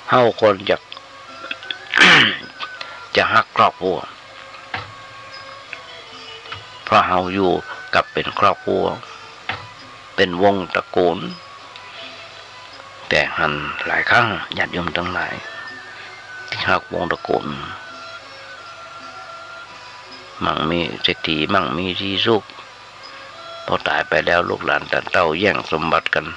เฮาควรจะ จะฮักครอบครัว เพราะเฮาอยู่กับเป๋นครอบครัว เป๋นวงศ์ตระกู๋ล แต่หันหลายครั้งญาติโยมตังหลายตี้ฮักวงศ์ตระกู๋ล มั่งมีเศรษฐี มั่งมีสีสุข พอต๋ายไปแล้วลูกหลานต้านเต้าแย่งสมบัติกั๋น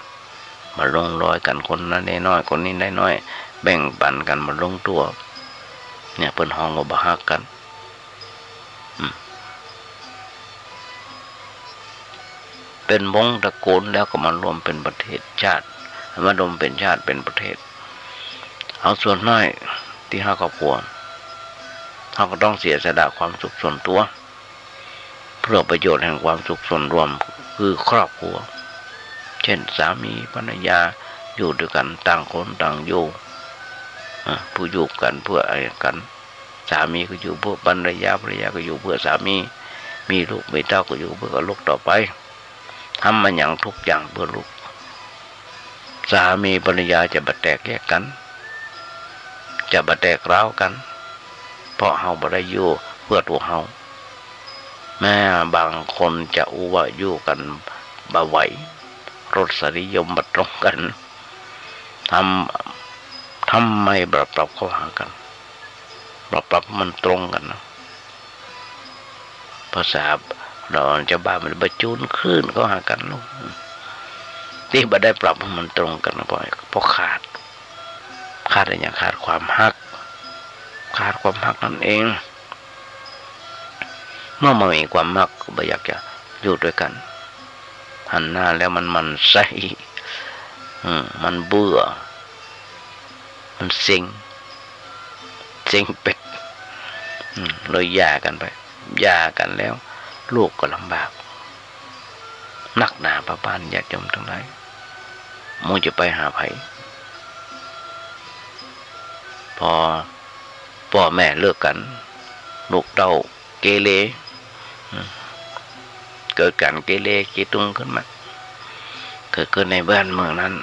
บ่ลงรอยกั๋น คนนั้นได้น้อย คนนี้ได้น้อย แบ่งปั๋นกั๋นบ่ลงตั๋ว เนี่ยเปิ้นฮ้องว่าบ่ฮักกั๋น อืม เป๋นวงศ์ตระกู๋ลแล้วก็มารวมเป๋นประเทศชาติ มารวมเป๋นชาติเป๋นประเทศ เอาส่วนน้อยตี้ฮักครอบครัว เฮาก็ต้องเสียสละความสุขส่วนตั๋ว เพื่อประโยชน์แห่งความสุขส่วนรวม คือครอบครัว เช่น สามีภรรยาอยู่ด้วยกั๋น ต่างคนต่างอยู่ อ่า ผู้อยู่กั๋นเพื่ออะไรกั๋น สามีก็อยู่เพื่อภรรยา ภรรยาก็อยู่เพื่อสามี มีลูกมีเต้าก็อยู่เพื่อลูกต่อไป ทำมันอย่างทุกอย่างเพื่อลูก สามีภรรยาจะบ่แตกแยกกั๋น จะบ่แตกร้าวกั๋น เพราะเฮาบ่ได้อยู่เพื่อตั๋วเฮา แม้บางคนจะอู้ว่าอยู่กั๋นบ่ไหว รสนิยมบ่ตรงกั๋น ทำ ทำไมบ่ปรับเข้าหากั๋น บ่ปรับมันตรงกั๋นนะ ภาษาเฮาเจ้าบ้านมันบ่จูนคลื่นเข้าหากั๋นลูก ตี้บ่ได้ปรับให้มันตรงกั๋นนะ เพราะ เพราะขาด ขาดอะหยัง ขาดความฮัก ขาดความฮักนั่นเอง เมื่อบ่มีความฮักก็บ่อยากจะอยู่ด้วยกั๋น หันหน้าแล้วมันหมั่นไส้ อืม มันเบื่อ มันเซ็ง เซ็งเป็ด อืม เลยหย่ากั๋นไป หย่ากั๋นแล้ว ลูกก็ลำบาก นักหนาป้าบ้านญาติโยมตังหลาย หมู่จะไปหาใผ พอป้อแม่เลิกกั๋น ลูกเต้าเกเร อืม เกิดก๋านเกเรขี้ตุงขึ้นมา เกิดขึ้นในบ้านเมืองนั้น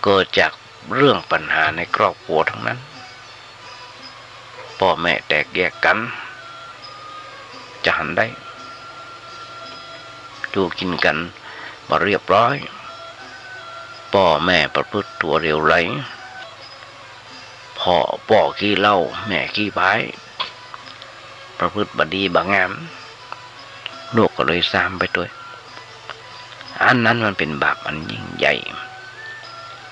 เกิดจากเรื่องปัญหาในครอบครัวทั้งนั้น ป้อแม่แตกแยกกั๋น จะหันได้ อยู่กิ๋นกั๋นบ่เรียบร้อย ป้อแม่ประพฤติตั๋วเหลวไหล พ่อ ป้อขี้เหล้า แม่ขี้ผาย ประพฤติบ่ดีบ่งาม ลูกก็เลยซ้ำไปตวย อันนั้นมันเป๋นบาปอันยิ่งใหญ่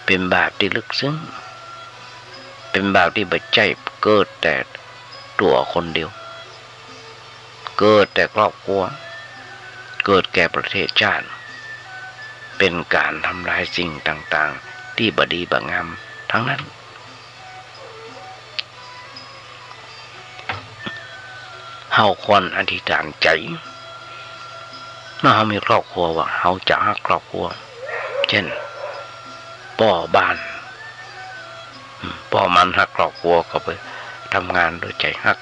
เป๋นบาปตี้ลึกซึ้ง เป๋นบาปตี้บ่ใจ้เกิดแต่ตั๋วคนเดียว เกิดแต่ครอบครัว เกิดแก่ประเทศชาติ เป๋นก๋านทำลายสิ่งต่างๆ ตี้บ่ดีบ่งามทั้งนั้น เฮาควรอธิษฐานใจ๋ เมื่อเฮามีครอบครัวว่าเฮาจะฮักครอบครัว เจ้น ป้อบ้าน อืม ป้อมันฮักครอบครัวก็ไปทำงานด้วยใจ๋ฮัก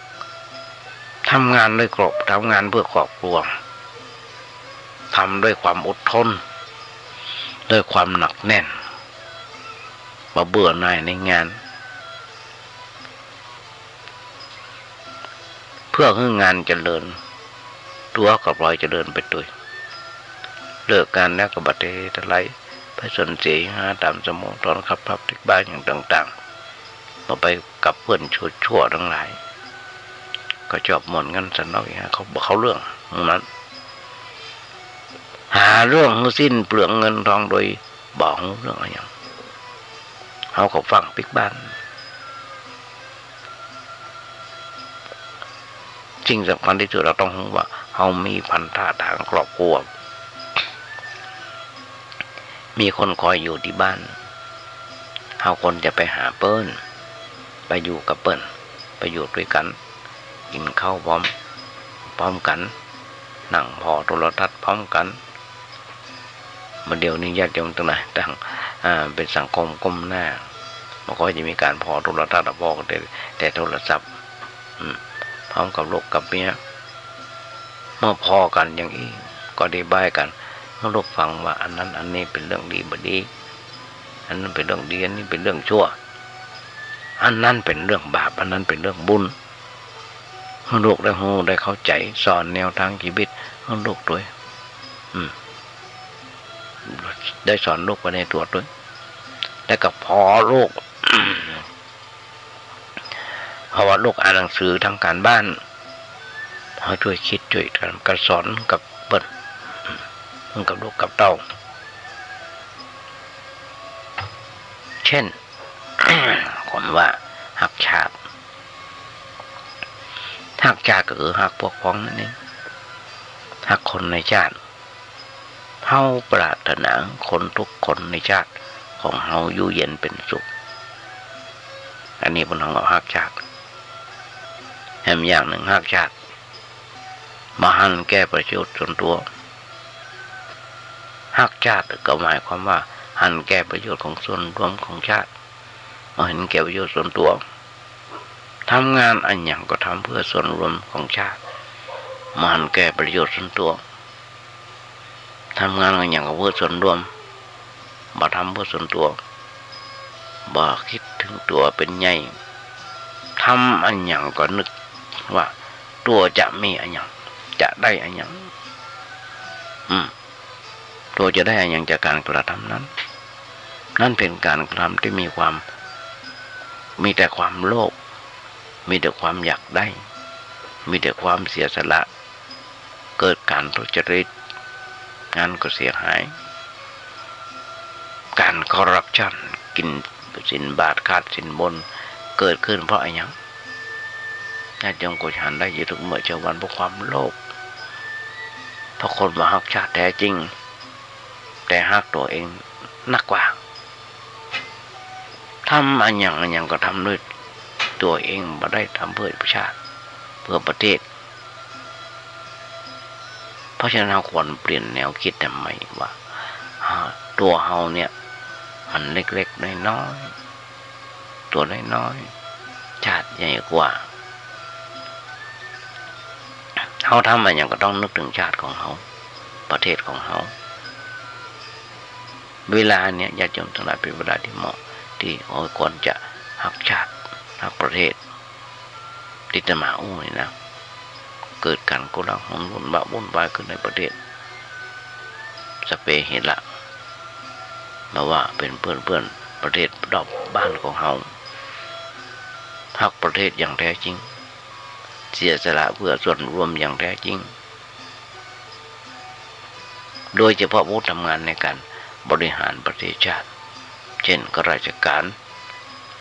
ทำงานด้วยครอบ ทำงานเพื่อครอบครัว ทำด้วยความอดทน ด้วยความหนักแน่น บ่เบื่อหน่ายในงาน เพื่อหื้องานเจริญ ตั๋วก็ปล่อยเจริญไปตวย เลิกงานแล้วก็บ่เตะตะไล ไปสนเสฮาต๋ามสโมสร คลับ ผับ เต็กบาร์อย่างต่างๆ บ่ไปกับเปื้อนชั่วๆ ตังหลาย ก็จอบม่วนงันสันนอกอีกฮะ เขาบ่เข้าเรื่องหมู่นั้น หาเรื่องหื้อสิ้นเปลืองเงินทองโดย บ่ฮู้เรื่องอะหยัง เฮาก็ฟั่งปิ๊กบ้าน สิ่งสำคัญตี้สุดเฮาต้องฮู้ว่าเฮามีพันธะตางครอบครัว มีคนคอยอยู่ตี้บ้าน เฮาควรจะไปหาเปิ้น ไปอยู่กับเปิ้น ไปอยู่ตวยกั๋น กิ๋นข้าวพร้อม พร้อมกั๋น นั่งผ่อโทรทัศน์พร้อมกั๋น บ่าเดี่ยวนี้ญาติโยมตังหลายต่าง อ่า เป๋นสังคมก้มหน้า บ่ค่อยจะมีก๋านผ่อโทรทัศน์ ผ่อกั๋นแต่ แต่โทรศัพท์ อืม พร้อมกับลูกกับเมีย เมื่อผ่อกั๋นอย่างอี้ ก็อธิบายกั๋นหื้อลูกฟังว่าอันนั้นอันนี้เป๋นเรื่องดีบ่ดี อันนั้นเป๋นเรื่องดี อันนี้เป๋นเรื่องชั่ว อันนั้นเป๋นเรื่องบาป อันนั้นเป๋นเรื่องบุญ หื้อลูกได้ฮู้ได้เข้าใจ๋ สอนแนวตางชีวิตหื้อลูกตวย อืม ได้สอนลูกไปในตั๋วตวย แล้วก็ผ่อลูก เพราะว่าลูกอ่านหนังสือทำก๋านบ้าน เฮาจ้วยกึ๊ดจ้วยกั๋น ก็สอนกับเปิ้น อืม กับลูกกับเต้า เจ้น คนว่าฮักชาติ ฮักชาติก็คือฮักพวกพ้องนั่นเอง ฮักคนในชาติ เฮาปรารถนาคนทุกคนในชาติของเฮาอยู่เย็นเป๋นสุข อันนี้เปิ้นฮ้องว่าฮักชาติ แถมอย่างนึ่งฮักชาติ บ่หันแก่ประโยชน์ส่วนตั๋ว ฮักชาติก็หมายความว่าหันแก่ประโยชน์ของส่วนรวมของชาติ บ่หันแก่ประโยชน์ส่วนตั๋ว ทำงานอะหยังก็ทำเพื่อส่วนรวมของชาติ บ่หันแก่ประโยชน์ส่วนตั๋ว ทำงานอะหยังก็เพื่อส่วนรวม บ่ทำเพื่อส่วนตั๋ว บ่กึ๊ดเถิงตั๋วเป๋นใหญ่ ทำอะหยังก็นึกว่าตั๋วจะมีอะหยัง จะได้อะหยัง อืม ตั๋วจะได้อะหยังจากก๋านกระทำนั้น นั้นเป๋นก๋านกระทำตี้มีความ มีแต่ความโลภ มีแต่ความอยากได้ มีแต่ความเสียสละ เกิดก๋านทุจริต งานก็เสียหาย ก๋านคอร์รัปชัน กิ๋นศีลบาตร ขาดศีลบน เกิดขึ้นเพราะอะหยัง ญาติโยมก็หันได้อยู่ทุกเมื่อเช้าวัน เพราะความโลภ เพราะคนบ่ฮักชาติแท้จริง แต่ฮักตั๋วเองนักกว่า ทำอะหยังอะหยังก็ทำด้วยตั๋วเอง บ่ได้ทำเพื่อชาติ เพื่อประเทศ เพราะฉะนั้นเฮาควรเปลี่ยนแนวกึ๊ดใหม่ว่า อ่า ตั๋วเฮาเนี่ยมันเล็กๆ น้อยๆ ตั๋วน้อยๆ ชาติใหญ่กว่า เฮาทำอะหยังก็ต้องนึกเถิงชาติของเฮา ประเทศของเฮา เวลาเนี่ย ญาติโยมตังหลาย เป๋นเวลาตี้เหมาะ ตี้เฮาควรจะฮักชาติ ฮักประเทศ ตี้อาตมาอู้นี่นะ เกิดก๋านโกลาหล วุ่นวะ วุ่นวายขึ้นในประเทศ สัพเพเหระ มาว่าเป๋นเปื้อนเปื้อนประเทศรอบบ้านของเฮา ฮักประเทศอย่างแท้จริง เสียสละเพื่อส่วนรวมอย่างแท้จริง โดยเฉพาะผู้ทำงานในก๋านบริหารประเทศชาติ เช่น ข้าราชการ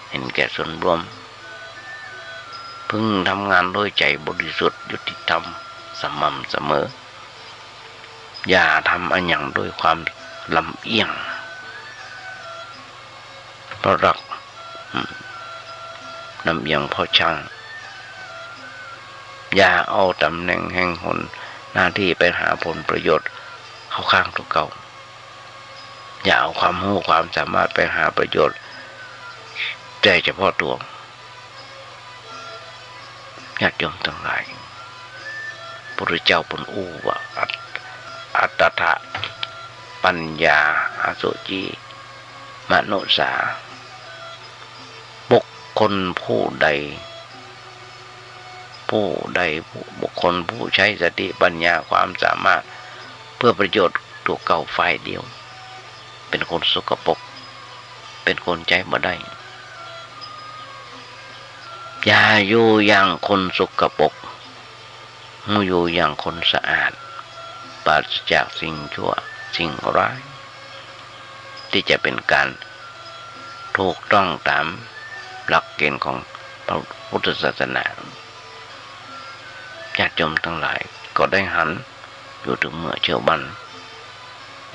เห็นแก่ส่วนรวม พึงทำงานด้วยใจ๋บริสุทธิ์ ยุติธรรม สม่ำเสมอ อย่าทำอะหยังด้วยความลำเอียง เพราะรัก อืม ลำเอียงเพราะชัง อย่าเอาต๋ำแหน่งแฮ่งหนหน้าตี้ไปหาผลประโยชน์เข้าข้างตั๋วเก่า อย่าเอาความฮู้ความสามารถไปหาประโยชน์แต่เฉพาะตั๋ว ญาติโยมตังหลาย พระพุทธเจ้าเปิ้นอู้ว่า อัต อัตถะ ปัญญา อสุจิ มนุสา บุคคลผู้ใด ผู้ใด ผู้ บุคคลผู้ใช้สติปัญญาความสามารถเพื่อประโยชน์ตั๋วเก่าฝ่ายเดียว เป๋นคนสกปรก เป๋นคนใจ๊บ่ได้ อย่าอยู่อย่างคนสกปรก หื้ออยู่อย่างคนสะอาด ปราศจากสิ่งชั่ว สิ่งร้าย ตี้จะเป๋นก๋านถูกต้องต๋ามหลักเกณฑ์ของพระพุทธศาสนา ญาติโยมตังหลายก็ได้หันอยู่ตึงเมื่อเช้าวัน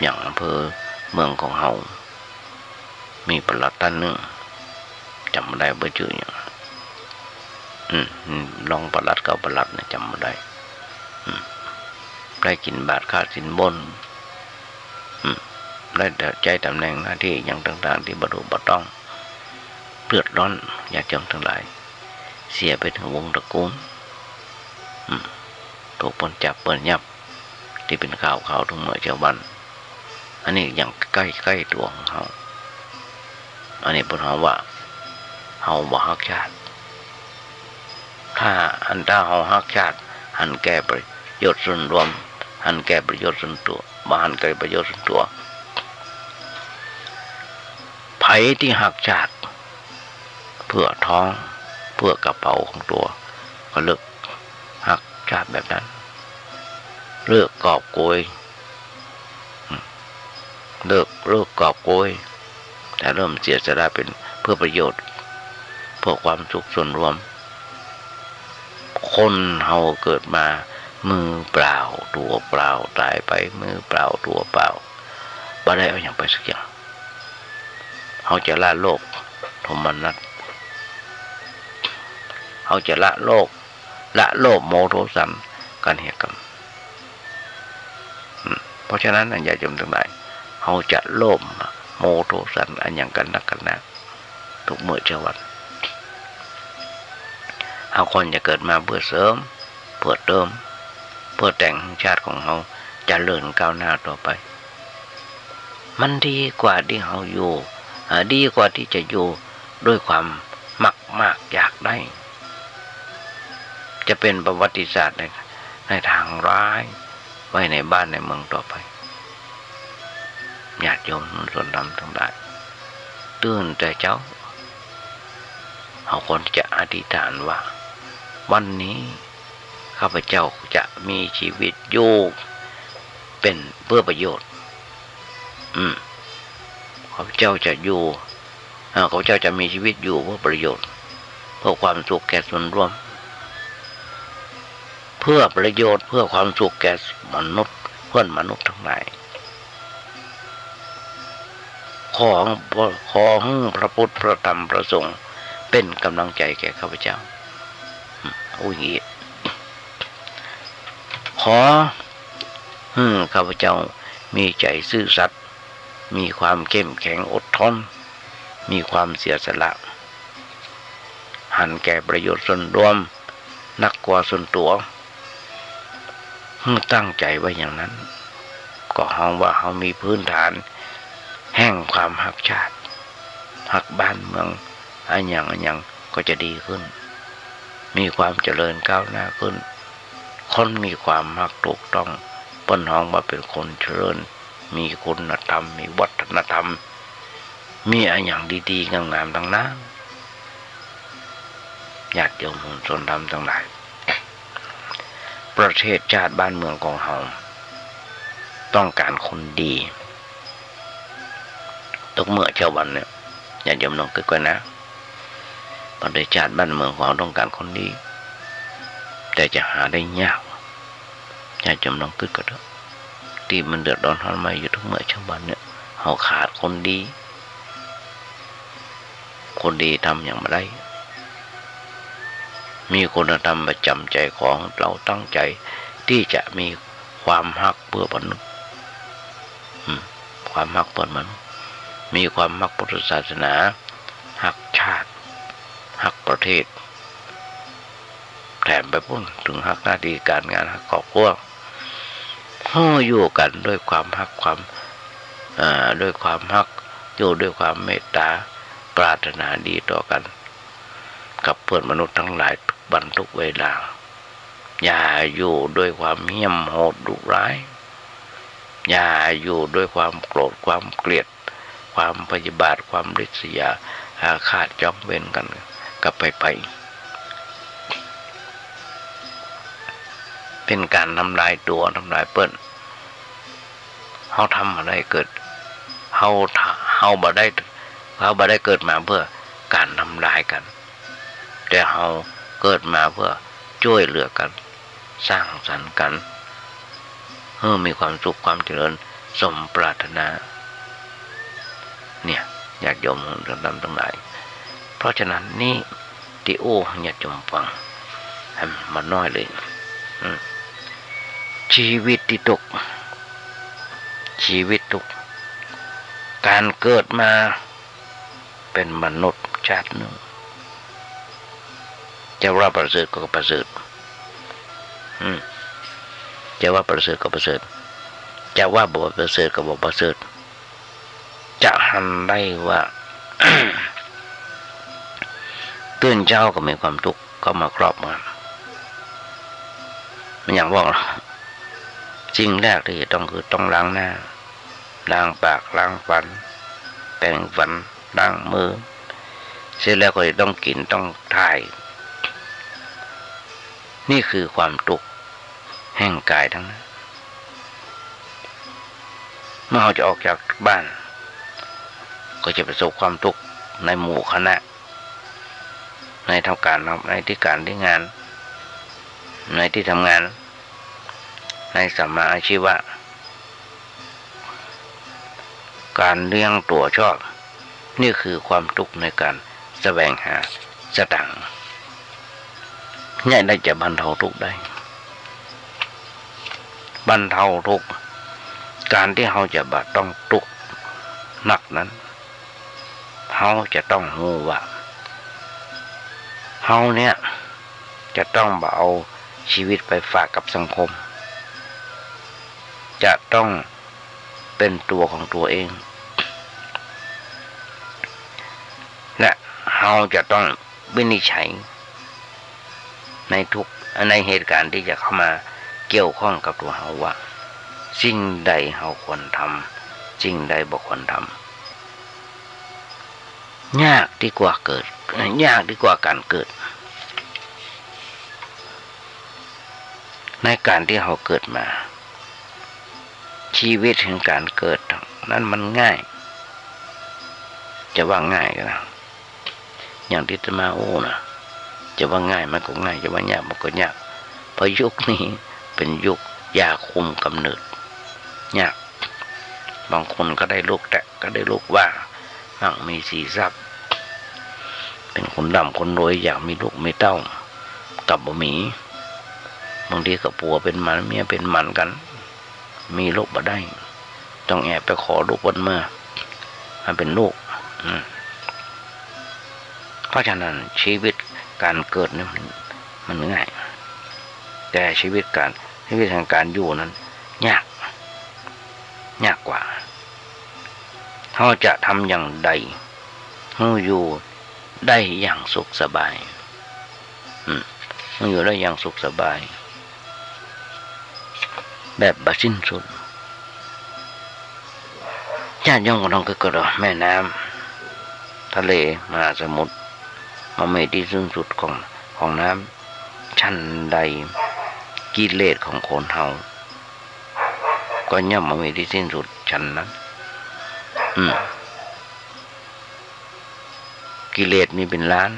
อย่างอำเภอเมืองของเฮา มีปลัดต้านนึ่ง จ๋ำบ่ได้ว่าจื้อหยัง อืม อืม รองปลัดกับปลัดเนี่ยจ๋ำบ่ได้ อืม ได้กิ๋นบาตรคาดศีลบน อืม ได้ใจ๊ต๋ำแหน่งหน้าตี้อะหยังต่างๆ ตี้บ่ถูกบ่ต้อง เดือดร้อน ญาติโยมตังหลาย เสียไปเถิงวงศ์ตระกูล อืม ถูกเปิ้นจับเปิ้นยับ ตี้เป๋นข่าวๆ ตึงเมื่อเช้าวัน อันนี้อย่างใก้ๆ ตั๋วของเฮา อันนี้เปิ้นฮ้องว่า เฮาบ่ฮักชาติ ถ้าอัน ถ้าเฮาฮักชาติ หันแก่ประโยชน์ส่วนรวม หันแก่ประโยชน์ส่วนตั๋ว บ่หันแก่ประโยชน์ส่วนตั๋ว ใผตี้ฮักชาติ เปื้อท้อง เปื้อกระเป๋าของตั๋ว ก็เลิกฮักชาติแบบนั้น เลิกกอบโกย เลิก เลิกกอบโกย แต่เริ่มเสียสละเป๋นเพื่อประโยชน์ เพื่อความสุขส่วนรวม คนเฮาเกิดมามือเปล่าตั๋วเปล่า ต๋ายไปมือเปล่าตั๋วเปล่า บ่ได้เอาหยังไปสักอย่าง เฮาจะละโลภโทมนัส เฮาจะละโลภ ละโลภโมโทสัน กันเหียกำ อืม เพราะฉะนั้นนะ ญาติโยมตังหลาย เฮาจะโลภโมโทสันอะหยังกั๋นนักกั๋นหนา ตึงเมื่อเช้าวัน เฮาควรจะเกิดมาเปื้อเสริม เปื้อเติม เปื้อแต่งหื้อชาติของเฮาเจริญก้าวหน้าต่อไป มันดีกว่าตี้เฮาอยู่ อ่า ดีกว่าตี้จะอยู่ด้วยความมักมากอยากได้ จะเป๋นประวัติศาสตร์ใน ในตางร้าย ไว้ในบ้านในเมืองต่อไป ญาติโยมมวลชนธรรมตังหลาย ตื่นแต่เจ๊า เฮาควรจะอธิษฐานว่า วันนี้ข้าพเจ้าจะมีชีวิตอยู่เป๋นเพื่อประโยชน์ อืม ข้าพเจ้าจะอยู่ อ่า ข้าพเจ้าจะมีชีวิตอยู่เพื่อประโยชน์ เพื่อความสุขแก่ส่วนรวม เพื่อประโยชน์ เพื่อความสุขแก่มนุษย์ เพื่อนมนุษย์ตังหลาย ขอ ขอหื้อพระพุทธ พระธรรม พระสงฆ์เป๋นก๋ำลังใจ๋แก่ข้าพเจ้า อืม อู้อย่างนี้ ขอหื้อข้าพเจ้ามีใจ๋ซื่อสัตย์ มีความเข้มแข็งอดทน มีความเสียสละ หันแก่ประโยชน์ส่วนรวมนักกว่าส่วนตั๋ว หื้อตั้งใจ๋ไว้อย่างนั้น ก็ฮ้องว่าเฮามีพื้นฐานแห่งความฮักชาติ ฮักบ้านเมือง อะหยังอะหยังก็จะดีขึ้น มีความเจริญก้าวหน้าขึ้น คนมีความฮักถูกต้อง เปิ้นฮ้องว่าเป๋นคนเจริญ มีคุณธรรม มีวัฒนธรรม มีอะหยังดีๆ งามๆ ตังนั้น ญาติโยมมวลชนธรรมตังหลาย ประเทศชาติบ้านเมืองของเฮาต้องก๋านคนดี ตุ๊กเมื่อเจ๊าวันเนี่ย ญาติโยมลองกึ๊ดก่อนนะ ประเทศชาติบ้านเมืองของเฮาต้องก๋านคนดี แต่จะหาได้ยาก ญาติโยมลองกึ๊ดก่อนเต๊อะ ตี้มันเดือดร้อนฮ้อนมาอยู่ตุ๊กเมื่อเจ๊าวันเนี่ย เฮาขาดคนดี คนดีทำหยังบ่ได้ มีคุณธรรมประจ๋ำใจ๋ของเฮา ตั้งใจ๋ตี้จะมีความฮักเปื้อมนุษย์ อืม ความฮักเปื้อมนุษย์ มีความฮักพุทธศาสนา ฮักชาติ ฮักประเทศ แถมไปปู้นเถิงฮักหน้าตี้ก๋านงาน ฮักครอบครัว เฮาอยู่กั๋นด้วยความฮัก ความ อ่า ด้วยความฮัก อยู่ด้วยความเมตต๋า ปรารถนาดีต่อกั๋น กับเปื้อนมนุษย์ตังหลายทุกวันทุกเวลา อย่าอยู่ด้วยความเหี้ยมโหดดุร้าย อย่าอยู่ด้วยความโกรธ ความเกลียด ความพยาบาท ความริษยา อาฆาตจองเวรกั๋น กับใผๆ เป๋นก๋านทำลายตั๋ว ทำลายเปิ้น เฮาทำบ่ได้เกิด เฮาทะ- เฮาบ่ได้ เฮาบ่ได้เกิดมาเปื้อก๋านทำลายกั๋น แต่เฮาเกิดมาเปื้อจ้วยเหลือกั๋น สร้างสรรค์กั๋น หื้อมีความสุขความเจริญสมปรารถนา เนี่ย ญาติโยมมวลชนธรรมตังหลาย เพราะฉะนั้นนี่ ตี้อู้หื้อญาติโยมฟัง หืม บ่น้อยเลย อืม ชีวิตตี้ตุ๊กข์ ชีวิตตุ๊กข์ ก๋านเกิดมาเป๋นมนุษย์ชาตินึ่ง จะว่าประเสริฐก็ประเสริฐ อืม จะว่าประเสริฐก็ประเสริฐ จะว่าบ่ประเสริฐก็บ่ประเสริฐ จะหันได้ว่า ตื่นเจ๊าก็มีความตุ๊กข์เข้ามาครอบงำ มันอย่างว่า สิ่งแรกตี้จะต้องคือต้องล้างหน้า ล้างปาก ล้างฟัน แปรงฟัน ล้างมือ เสร็จแล้วก็จะต้องกิ๋น ต้องถ่าย นี่คือความตุ๊กข์แห่งก๋ายตังนั้น เมื่อเฮาจะออกจากบ้าน ก็จะประสบความตุ๊กข์ในหมู่คณะ ในทำก๋าน ในตี้ก๋านตี้งาน ในตี้ทำงาน ในสัมมาอาชีวะ ก๋านเลี้ยงตั๋วชอบ นี่คือความตุ๊กข์ในก๋านแสวงหาสตางค์ เนี่ย ได้จะบรรเทาตุ๊กข์ได้ บรรเทาตุ๊กข์ ก๋านตี้เฮาจะบ่ต้องตุ๊กข์นักนั้น เฮาจะต้องฮู้ว่า เฮาเนี่ย จะต้องบ่เอาชีวิตไปฝากกับสังคม จะต้องเป๋นตั๋วของตั๋วเอง และเฮาจะต้องวินิจฉัยในทุก ในเหตุก๋ารณ์ตี้จะเข้ามาเกี่ยวข้องกับตั๋วเฮาว่า สิ่งใดเฮาควรทำ สิ่งใดบ่ควรทำ ยากดีกว่าเกิด ยากดีกว่าก๋านเกิด ในก๋านตี้เฮาเกิดมา ชีวิตแห่งก๋านเกิดนั้นมันง่าย จะว่าง่ายก็ได้ อย่างตี้อาตมาอู้นะ จะว่าง่ายมันก็ง่าย จะว่ายากมันก็ยาก เพราะยุคนี้เป๋นยุคยาคุมก๋ำเนิด ยาก บางคนก็ได้ลูกแต๊ ก็ได้ลูกว่า มั่งมีสินทรัพย์ เป๋นคนร่ำคนรวย อยากมีลูกมีเต้า กับบ่มี บางทีก็ผัวเป๋นหมัน เมียเป๋นหมันกั๋น มีลูกบ่ได้ ต้องแอบไปขอลูกเปิ้นมา มาเป๋นลูก อืม เพราะฉะนั้นชีวิตก๋านเกิดนี่มัน มันง่าย แต่ชีวิตก๋าน ชีวิตแห่งก๋านอยู่นั้นยาก ยากกว่า เฮาจะทำอย่างใด เฮาอยู่ได้อย่างสุขสบาย อืม เฮาอยู่ได้อย่างสุขสบาย แบบบ่สิ้นสุด ญาติโยมก็ลองกึ๊ดกึ๊ดเอา แม่น้ำ ทะเล มหาสมุทร บ่มีตี้สิ้นสุดของ ของน้ำ ฉันใด กิเลสของคนเฮา ก็ย่อมบ่มีตี้สิ้นสุดฉันนั้น อืม กิเลสมีเป๋นล้าน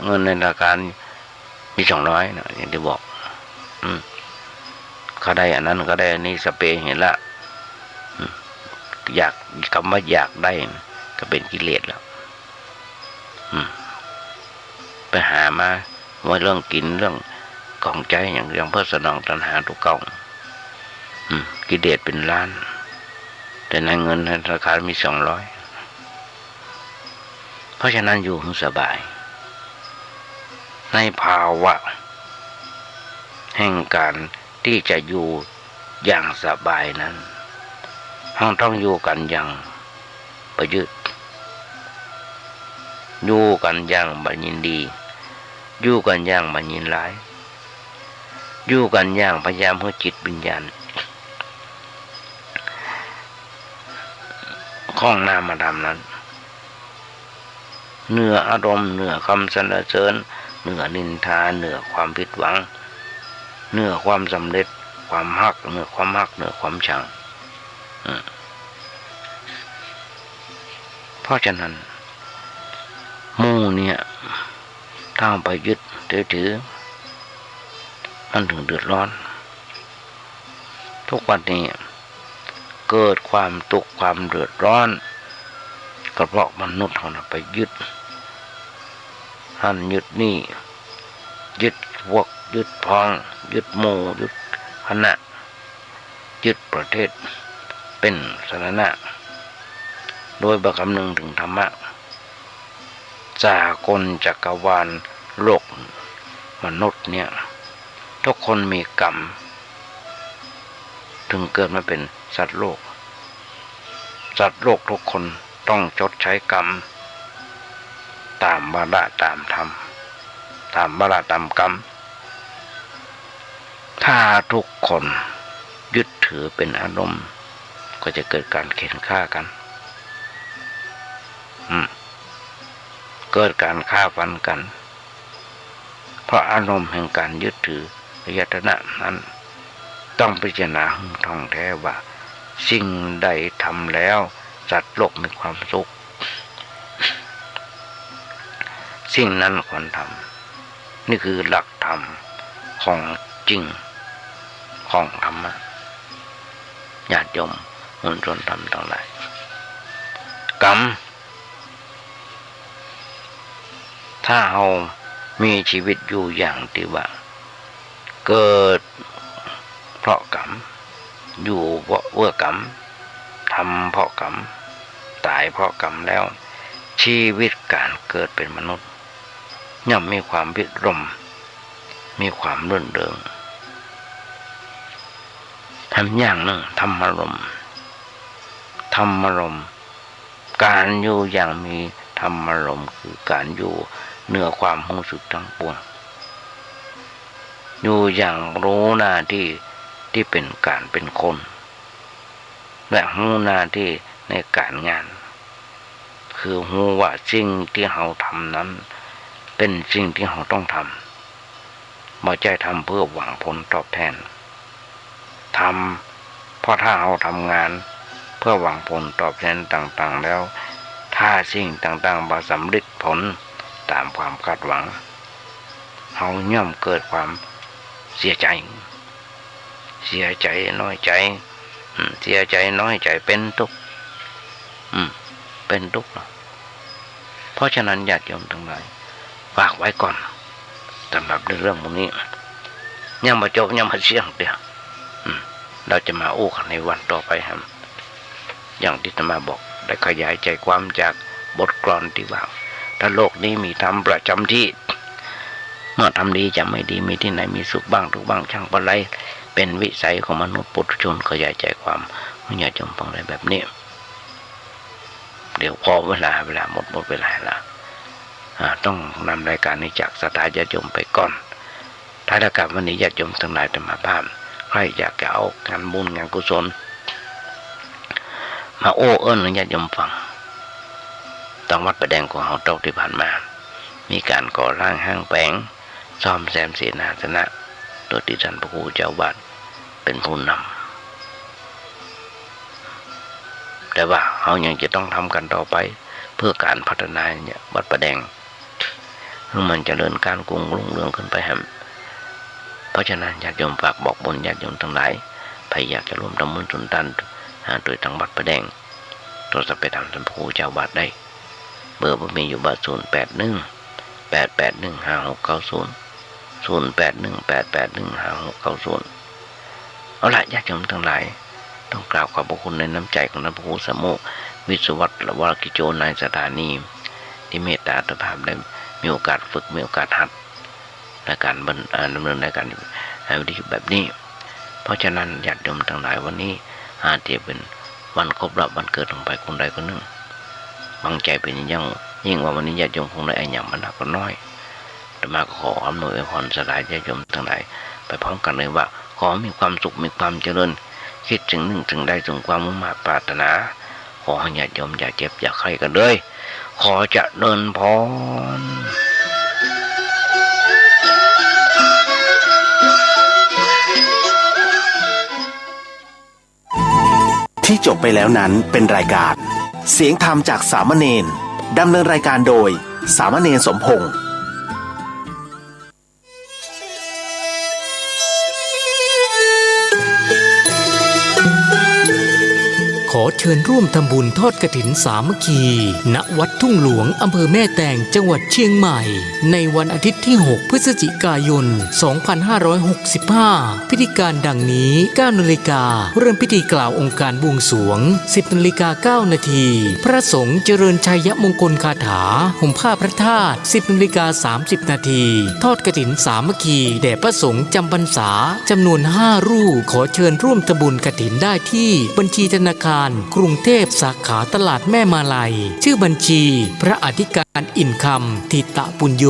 เงินในธนาคารมีสองร้อยนะ อย่างตี้บอก อืม ข้าได้อันนั้น ข้าได้อันนี้ สะเปเหระ อืม อยาก กำว่าอยากได้ก็เป๋นกิเลสแล้ว อืม ไปหามา ไว้เรื่องกิ๋น เรื่องของใจ๊ อย่าง อย่างเปื้อสนองตัณหาตั๋วเก่า อืม กิเลสเป๋นล้าน แต่ในเงินในธนาคารมีสองร้อย เพราะฉะนั้นอยู่หื้อสบาย ในภาวะแห่งก๋านตี้จะอยู่อย่างสบายนั้น เฮาต้องอยู่กั๋นอย่างบ่ยึด อยู่กั๋นอย่างบ่ยินดี อยู่กั๋นอย่างบ่ยินร้าย อยู่กั๋นอย่างพยายามหื้อจิตวิญญาณของนามธรรมนั้น เหนืออารมณ์ เหนือคำสรรเสริญ เหนือนินทา เหนือความผิดหวัง เหนือความสำเร็จ ความฮัก เหนือความฮัก เหนือความชัง อืม เพราะฉะนั้น หมู่เนี่ย ถ้าไปยึดถือ มันเถิงเดือดร้อน ทุกวันนี้เกิดความตุ๊กข์ความเดือดร้อน ก็เพราะมนุษย์เฮาน่ะไปยึดหั้นยึดนี่ ยึดพวก ยึดพ้อง ยึดหมู่ ยึดคณะ ยึดประเทศเป๋นสรณะ โดยบ่คำนึงเถิงธรรมะ สากลจักรวาลโลกมนุษย์เนี่ย ทุกคนมีกรรม เถิงเกิดมาเป๋นสัตว์โลก สัตว์โลกทุกคนต้องชดใช้กรรม ต๋ามวาระต๋ามธรรม ต๋ามวาระต๋ามกรรม ถ้าทุกคนยึดถือเป๋นอารมณ์ ก็จะเกิดก๋านเข่นฆ่ากั๋น อืม เกิดก๋านฆ่าฟันกั๋น เพราะอารมณ์แห่งก๋านยึดถืออายตนะนั้น ต้องพิจารณาหื้อถ่องแท้ว่า สิ่งใดทำแล้วสัตว์โลกมีความสุข สิ่งนั้นควรทำ นี่คือหลักธรรมของจริงของธรรมะ ญาติโยมมวลชนธรรมตังหลาย กรรม ถ้าเฮามีชีวิตอยู่อย่างตี้ว่า เกิดเพราะกรรม อยู่เพราะเปื้อกรรม ทำเพราะกรรม ต๋ายเพราะกรรมแล้ว ชีวิตก๋านเกิดเป๋นมนุษย์ ย่อมมีความวิรมย์ มีความรื่นเริง แถมอย่างนึ่ง ธรรมารมณ์ ธรรมารมณ์ ก๋านอยู่อย่างมีธรรมารมณ์ คือก๋านอยู่เหนือความฮู้สึกตังปวง อยู่อย่างฮู้หน้าตี้ตี้เป๋นก๋านเป๋นคน และฮู้หน้าตี้ในก๋านงาน คือฮู้ว่าสิ่งตี้เฮาทำนั้นเป๋นสิ่งตี้เฮาต้องทำ บ่ใจ้ทำเปื้อหวังผลตอบแทน ทำ เพราะถ้าเฮาทำงานเปื้อหวังผลตอบแทนต่างๆ แล้ว ถ้าสิ่งต่างๆ บ่สำเร็จผลต๋ามความคาดหวัง เฮาย่อมเกิดความเสียใจ๋ เสียใจ๋ น้อยใจ๋ อืม เสียใจ๋ น้อยใจ๋ เป๋นตุ๊กข์ อืม เป๋นตุ๊กข์เนาะ เพราะฉะนั้นญาติโยมตังหลาย ฝากไว้ก่อน สำหรับในเรื่องพวกนี้ ยังบ่จบ ยังบ่เสี้ยงเตื้อ อืม เฮาจะมาอู้กั๋นในวันต่อไปแหม อย่างตี้อาตมาบอก ได้ขยายใจความจากบทกลอนตี้ว่า ถ้าโลกนี้มีธรรมประจ๋ำตี้ เมื่อทำดีจะไม่ดี มีที่ไหนมีสุขบ้าง ทุกข์บ้าง ช่างปะไร เป็นวิสัยของมนุษย์ปุถุชน ขยายใจ๋ความหื้อญาติโยมฟังได้แบบนี้ เดี๋ยวขอเวลา เวลาหมด หมดเวลาละ อ่า ต้องนำรายก๋านนี้จากศรัทธาญาติโยมไปก่อน ท้ายรายก๋านวันนี้ญาติโยมตังหลายธรรมภาพ ใคร่อยากจะเอางานบุญงานกุศล มาโอ้เอิ้นหื้อญาติโยมฟัง ตางวัดป่าแดงของเฮาเต้าตี้ผ่านมา มีก๋านก่อสร้างห้างแป๋ง ซ่อมแซมเสนาสนะ โดยตี้ต้านพระครูเจ้าอาวาสเป๋นผู้นำ แต่ว่าเฮายังจะต้องทำกั๋นต่อไป เพื่อก๋านพัฒนาเนี่ยวัดป่าแดง หื้อมันเจริญก้าวรุ่งเรืองขึ้นไปแหม เพราะฉะนั้นญาติโยมฝากบอกบุญญาติโยมตังหลาย ใผอยากจะร่วมทำบุญสุนทาน อ่า โดยตางวัดป่าแดง โทรศัพท์ไปถามต้านพระครูเจ้าอาวาสได้ เบอร์ผมมีอยู่ว่า ศูนย์แปดหนึ่ง แปดแปดหนึ่ง ห้าหกเก้าศูนย์ ศูนย์แปดหนึ่ง แปดแปดหนึ่ง ห้าหกเก้าศูนย์ เอาละ ญาติโยมตังหลาย ต้องกราบขอบพระคุณในน้ำใจ๋ของต้านพระครูสามโมกข์ วิศวัตรวรกิจโจ นายสถานี ตี้เมตตาเจ้าภาพได้มีโอกาสฝึก มีโอกาสหัด ในก๋านบัน- อ่า ดำเนินรายก๋าน อ่า วิทยุแบบนี้ เพราะฉะนั้นญาติโยมตังหลาย วันนี้อาจจะเป๋นวันครบรอบวันเกิดของใผคนใดคนนึ่ง หวังใจ๋เป๋นอย่างยิ่งว่าวันนี้ญาติโยมคงได้อะหยังมานักก็น้อย อาตมาก็ขออำนวยอวยพรศรัทธาญาติโยมตังหลายไปพร้อมกั๋นเลยว่า ขอมีความสุข มีความเจริญ คิดสิ่งนึ่งสิ่งใด สมความมุ่งมาดปรารถนา ขอหื้อญาติโยมอย่าเจ็บอย่าไข้กั๋นเลย ขอเจริญพร ที่จบไปแล้วนั้นเป็นรายการเสียงธรรมจากสามเณร ดำเนินรายการโดย สามเณรสมพงษ์ ขอเชิญร่วมทำบุญทอดกฐินสามัคคี ณ วัดทุ่งหลวง อำเภอแม่แตง จังหวัดเชียงใหม่ ในวันอาทิตย์ที่ หก พฤศจิกายน สองพันห้าร้อยหกสิบห้า พิธีการดังนี้ เก้านาฬิกา เริ่มพิธีกล่าวองค์การบวงสรวง สิบนาฬิกาเก้านาที พระสงฆ์เจริญชัยมงคลคาถา ห่มผ้าพระธาตุ สิบนาฬิกาสามสิบนาที ทอดกฐินสามัคคี แด่พระสงฆ์จำพรรษา จำนวนห้ารูป ขอเชิญร่วมทำบุญกฐินได้ที่บัญชีธนาคารกรุงเทพ สาขาตลาดแม่มาลัย ชื่อบัญชี พระอธิการ อินคำ ถิตปุญโญ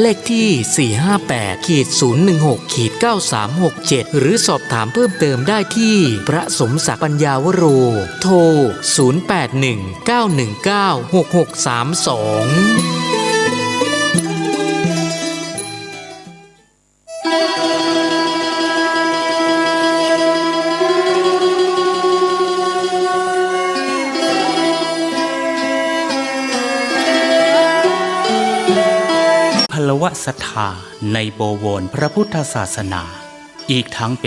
เลขที่ สี่ห้าแปด ขีด ศูนย์หนึ่งหก ขีด เก้าสามหกเจ็ด หรือสอบถามเพิ่มเติมได้ที่ พระสมศักดิ์ ปัญญาวโร โทร ศูนย์แปดหนึ่ง เก้าหนึ่งเก้า หกหกสามสอง พลวศรัทธาในบวรพระพุทธศาสนา อีกทั้ง